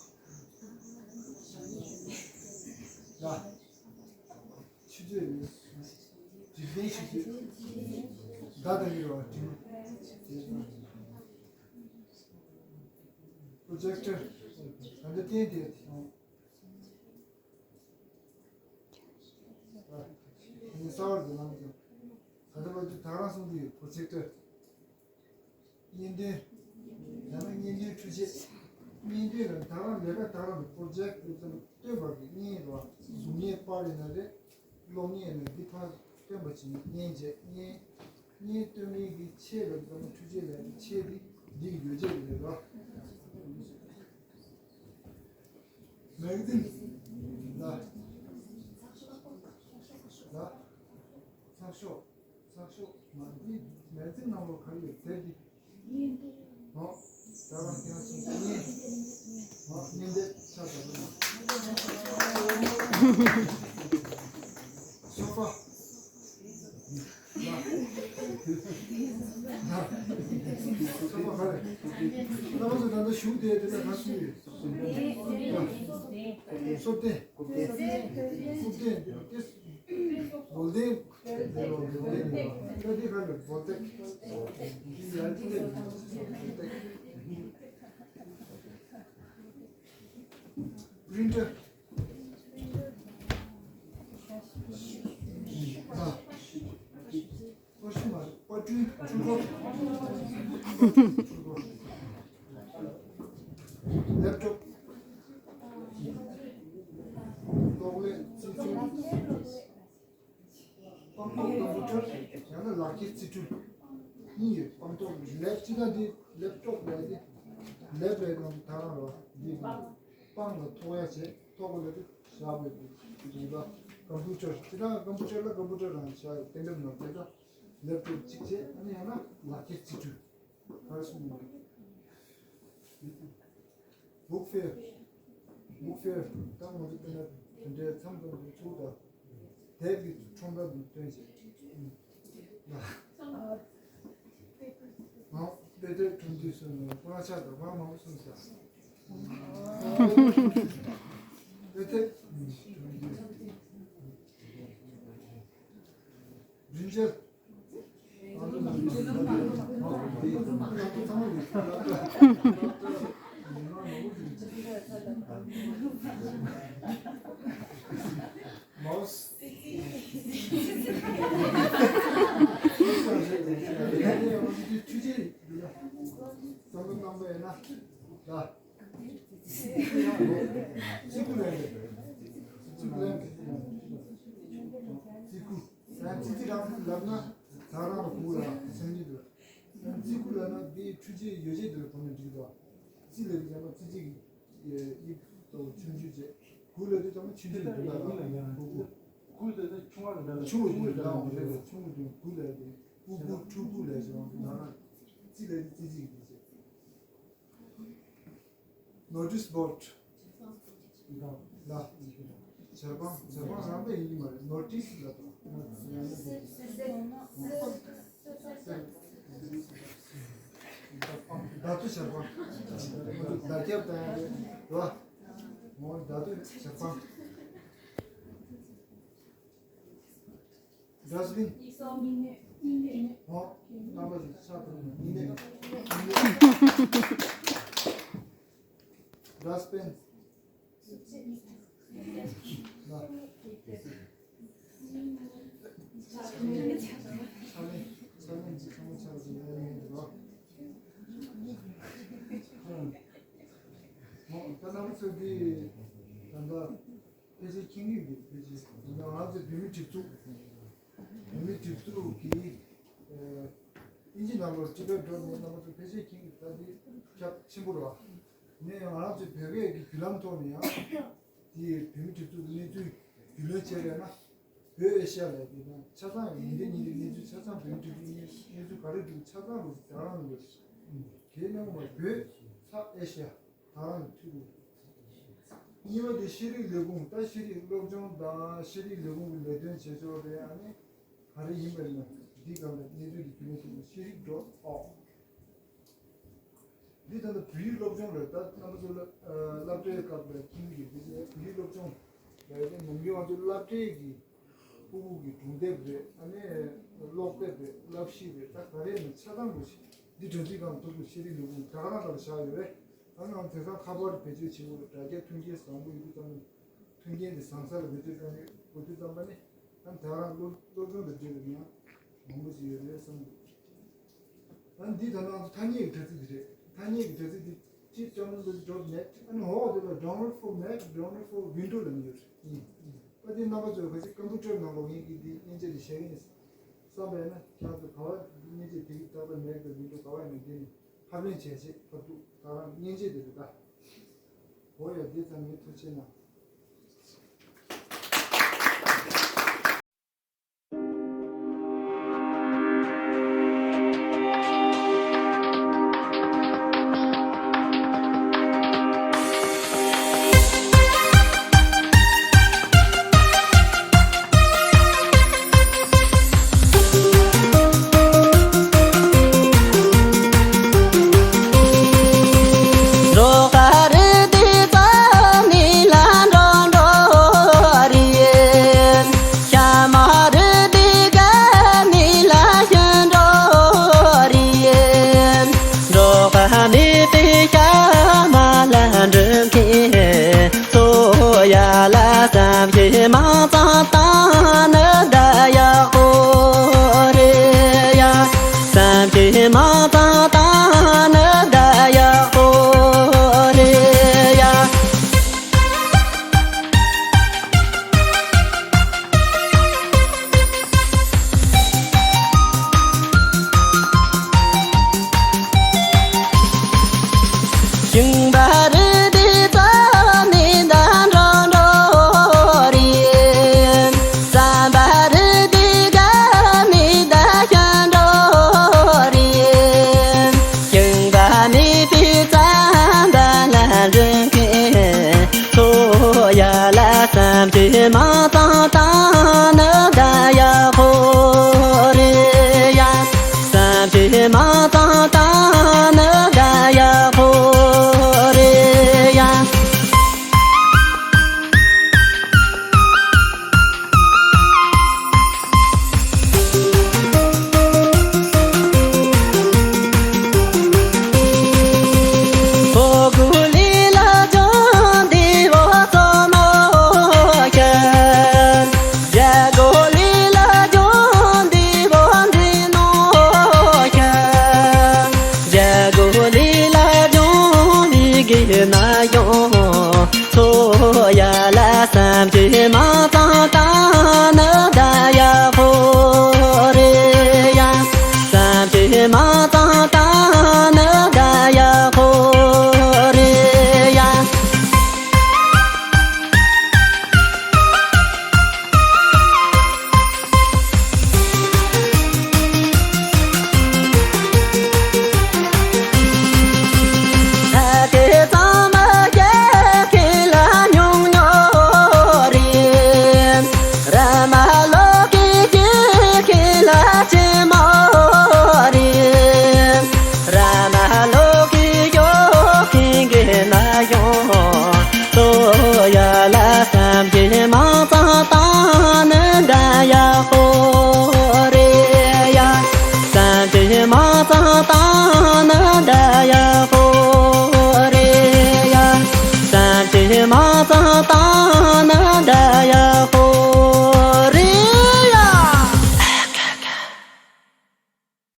ལ། ཆུ་ཚོད་ནི། འཇིག་རྟེན་ཆུ་ཚོད། ཟླ་དང་ཉི་མ་འབྲིང་། པྲོ་ཇེག་ཊར། ད་ལྟ་བསྟན་ཏེ། ཨ་ནི་གསར་བ་འདི་ལ་མི་འདུག་ད་ལྟ་བར་དུ་ད་རང་གསུང་གི་ཡོད། པྲོ་ཇེག་ཊར། བརྙན་སྟོན། ཡང་ན་བརྙན་སྟོན་འཕྲུལ་ཆས། བརྙན་སྟོན་ལ་ད་རང་ལས་ཀ་ད་རང་གི་པྲོ་ཇེག་ཊི་ལ་སྟོན་པ་གི་བརྙན་རོ། གཟུགས་བརྙན་པར་ཡིན་ན་རེད། གློག་བརྙན་ཡིན་ན་འདི་ཕར་སྟོན་པ་བྱས་ནས་བརྙན་བྱས་བརྙན། བརྙན་སྟོན་མཁན་གྱི་ཆས་ལ་ད་རང་འཕྲུལ་ཆས་ལ་ཆས་འདི་འདི་གི་ཡོ་བྱད་ཀྱི་རེད་རོ། མེག་ཛིན། ལ། ལ། ཚགས་ཤོག་ཚགས་ཤོག་མ་འདི་མེག་ཛིན་ནང་ལོགས་ག་རེ་ཡོད་དེ་འདི། ཨོ། ད་རང་ཁྱེད་རང་ཚོ་བརྙན། ཨོ་བརྙན་དེབ་ཆ་ཚང་། སོ་ཕ། ལ། ལ། སོ་ཕ་ག་རེ། ལ་ང་ཚོ་ད་ལྟ་བཞུགས་བསྡད་དེ་ལ་ག་སུ་ཡོད། སོ་བདེ། སོ་བདེ། སྐུ་བདེ། སྦོལ་བདེ། སྦོལ་བདེ། སྦོལ་བདེ། པི་རིན་ཊར། ཨ། པར་ཤུ་མ་རེད། པར་སྐྲུན། འཕྲུལ་འཁོར། ལེབ་ཊོབ། གཏོགས་ལེན་རྩིས་སྤྲོད། སྤངས་རྟོགས་ཀམ་པུ་ཊར་ཡང་ན་ལག་འཁྱེར་རྩིས་སྤྲོད་གཉིས་ཡོད། སྤངས་རྟོགས་ལེབ་སྤྱི་ན་འདི་ལེབ་ཊོབ་ལས་འདི། ལེབ་ལེབ་ནང་ཐ་རང་ལ་འདི་སྤང་ལ་ཐོགས་ཡ་བྱས་ཐོགས་པ་ལ་དུ་བཞག་པའི་རིག་པ་ཀམ་པུ་ཊར་ཅི་ལ་ཀམ་པུ་ཊར་ལ་ཀམ་པུ་ཊར་རང་བཞག་ཡོད་གཏན་འབེབས་ནང་དེ་ལ་ལེབ་ལེབ་གཅིག་བྱས་ཨ་ནི་ཡང་ན་ལག་ཁྱེར་རྩིས་སྤྲོད་ག་རེ་གསུངས་ཡོད། Book fair, book fair ད་ང་ཚོ་དེ་ན་དེ་འདྲའི་མཚམས་མཚམས་སུ་ཚུགས་དང་དེབ་ཀྱི་ཁྲོམ་ར་དུ་སྟོན་བྱས། ང་དཔེ་དེབ་ཁྲོམ་དུས་སུ་ནས་སྐོར་ཆ་དང་མང་མང་གསུངས་ཤག་དཔེ་དེབ་ཁྲོམ་དུས་རིན་ཆེན། མའོ་སི། ཚང་མ་རྣམ་པ་ཡིན་ན་ལ། ཙི་གུ་ལེན་པས། ཙི་གུ་ལེན་པས། ཙི་གུ། ཡང་ཙི་ཙི་རང་ལབ་ན་ད་རང་ལ་གུ་ལ་སེམས་ཉིད་དུ། ཡང་ཙི་གུ་ལབ་ན་དེའི་འཕྲུལ་ཆས་ཡོ་བྱད་དུ་གོ་ནས་འགྲིག་དོ། ཙི་ལབ་དུས་ཙམ་པ་ཙི་ཙི་གི་དབྱིབས་དང་ཆུང་ཆུང་བྱས། གུ་ལབ་དུས་ཙམ་པ་ཆུང་ཆུང་དུ་འགྲིག་ལ་གུ་གུ། གུ་ལབ་ན་ཆུང་བ་རེད་ལ་ཆུང་བ་རེད་ལ་ཆུང་བ་རེད་ལ་གུ་ལབ་དུས་གུ་གུ་ཕྲུ་གུ་ལབ་བྱས་ད་རང་ཙི་ལབ་དུས་ཙི་ཙི་གི་འགྲིག་བྱས། Notice board ལ། ཇ་པང་ཇ་པང་རང་པས་ཡིན་གྱི་མ་རེད། ནོ་ཊིས་ལ་དང་། ད་དུ་ཇ་པང་། ད་རྒྱབ་དང་རེད་བ། ད་དུ་ཇ་པང་། Dustbin. ཨོ། རྣམ་པ་ཚོ་ཆ་ཐུབ་ན་ཉིན་ནས། Dustbin. ལ། ཆ་ལེན་ཆ་ལེན་ཚང་མ་ཆ་ལེན་ཡ་ཡིན་འདུག་ཨོ། ད་རྣམ་པ་ཚོ་འདི་ད་ལྟ། ཕལ་ཆེར་མཁྱེན་གྱི་ཡོད་པའི་ཕལ་ཆེར་ང་ཚོ་བོད་མིའི་སྒྲིག་འཛུགས། བོད་མིའི་སྒྲིག་འཛུགས་ཀྱི་ཨིན་ཇི་ནང་ལོགས་སྤྱི་པའི་འགྲོ་མི་རྣམ་པ་ཚོ་ཕལ་ཆེར་མཁྱེན་གྱི་ད་འདི་ཁྱབ་ཆེན་པོ་རེད་བ། ནས་ཡང་ང་རང་ཚོའི་བོད་སྐད་ཀྱི་བརྒྱུད་ལམ་ཐོག་ནས་ཡང་དེའི་བོད་མིའི་སྒྲིག་འཛུགས་ཀྱི་གནས་ཚུལ་རྒྱུས་ལོན་བྱས་པས་ན་བོད་ཨེ་ཤ་ཡ་ལ་དེ་དང་ཆ་ཚང་ཡང་ཉིན་དེ་ཉིན་དེ་གནས་ཚུལ་ཆ་ཚང་བོད་མིའི་སྒྲིག་འཛུགས་གནས་ཚུལ་ག་རེ་འདུག་ཆ་ཚང་རུ་ཟ་རང་ཡོད། དེའི་ནང་མ་བོད་ཚ་ཨེ་ཤ་ཡ། ད་རང་གི་འཐུས་སྒོ། གཉིས་པ་དེ་ཤེས་རིག་ལས་ཁུངས། ད་ཤེས་རིག་སློབ་སྦྱོང་དང་ཤེས་རིག་ལས་ཁུངས་ཀྱི་ལས་དོན་བྱེད་ཕྱོགས་དེ་ཨ་ནི་ག་རེ་ཡིན་པ་ཡིན་ན་འདི་སྒང་ལ་གནས་ཚུལ་གྱི་རྒྱུས་ལོན་བྱེད་པའི་ཤེས་རིག་ཌོཊ་ཨོག་འདི་ད་ལྟ་བོད་ཡིག་སློབ་སྦྱོང་རེད། ད་རྣམ་པ་ཚོ་སློབ་གྲྭའི་སྐབས་ལ་མཁྱེན་གྱི་རེད། བོད་ཡིག་སློབ་སྦྱོང་རེད་དེ་ནམ་རྒྱུན་ང་ཚོ་སློབ་གྲྭའི་གི་ཕྲུ་གུ་གི་སྒྲུང་དེབ་རེད། ཨ་ནི་ཀློག་དེབ་རེད། བསླབ་གཞི་རེད། ད་ག་རེ་ནས་ཆ་ཚང་དགོས་ཤིག་འདི་དྲ་ཚིགས་སྒང་ཐུག་པའི་ཤེས་རིག་ལས་ཁུངས་ད་ག་རང་ལ་བཞག་ཡོད་རེད། ད་ནང་དེང་སང་ཁ་པར་བེད་སྤྱོད་བྱེད་དགོས་རེད། དྲ་རྒྱ་མཐུན་རྐྱེན་བཟང་པོ་ཡོད་དུས་ཙམ་ནས་མཐུན་རྐྱེན་དེ་བཟང་ས་ལ་བེད་སྤྱོད་གཏོང་གི་དགོས་དུས་ཙམ་པ་ནི་ད་ད་ག་རང་སློབ་སློབ་སྦྱོང་དང་འབྲེལ་བའི་ཡང་མང་པོ་ཞིག་ཡོད་རེད་བསམ་གི། ད་འདི་ད་ནང་ཐ་སྙད་ཀྱི་དྲ་ཚིགས་འདི་རེད། ཐ་སྙད་ཀྱི་དྲ་ཚིགས་འདི་ཅིག་ཅང་ལོ་འདི་ཌོཊ་ནེཊ། ཨ་ནི་འོག་འདི་ལ་download for Mac, download for Windows ལབ་ནི་ཡོད་རེད། ཨ་འདི་རྣམ་པ་ཚོས་ག་ཅིག་ཀམ་པུ་ཊར་ནང་ལོག་ཡིན་གྱི་འདི་མཉེན་ཆས་འདི་བཞག་གི་ཡིན་བསམ་པས་ན་ཁྱེད་ཚོ་ག་བ་མཉེན་ཆས་དེ་གི་ད་ལྟ་Mac དང་Windows ག་བ་ཡིན་ན་འདི་ནས་ཕབ་ལེན་བྱས་བྱས་ཕབ་ཐུབ། ད་རང་མཉེན་ཆས་དེ་རེད་ད། འོ་ཡ་འདི་ཙམ་ཡིན། ཐུགས་རྗེ་གནང་། བསམ་གྱིས་མ་ཚང་ད་ནི་ད་ཡག་པོ་རེད་ཡ། བསམ་གྱིས་མ་ཚང་ད་ནི་ད་ཡག་པོ་རེད་ཡ། ཚོ་ཡ་ལ་བསམ་གྱིས་མ་ཚང་ད་ནི་ད་ཡག་པོ་རེད་ཡ། བསམ་གྱིས་མ་ཚང་ད་ནི་ད་ཡག་པོ་རེད་ཡ། ཚོ་ཡ་ལ་བསམ་གྱིས་མ་ཚང་ད་ནི་ད་ཡག་པོ་རེད་ཡ། བསམ་གྱིས་མ་ཚང་ད་ནི་ད་ཡག་པོ་རེད་ཡ། བསམ་གྱིས་མ་ཚང་ད་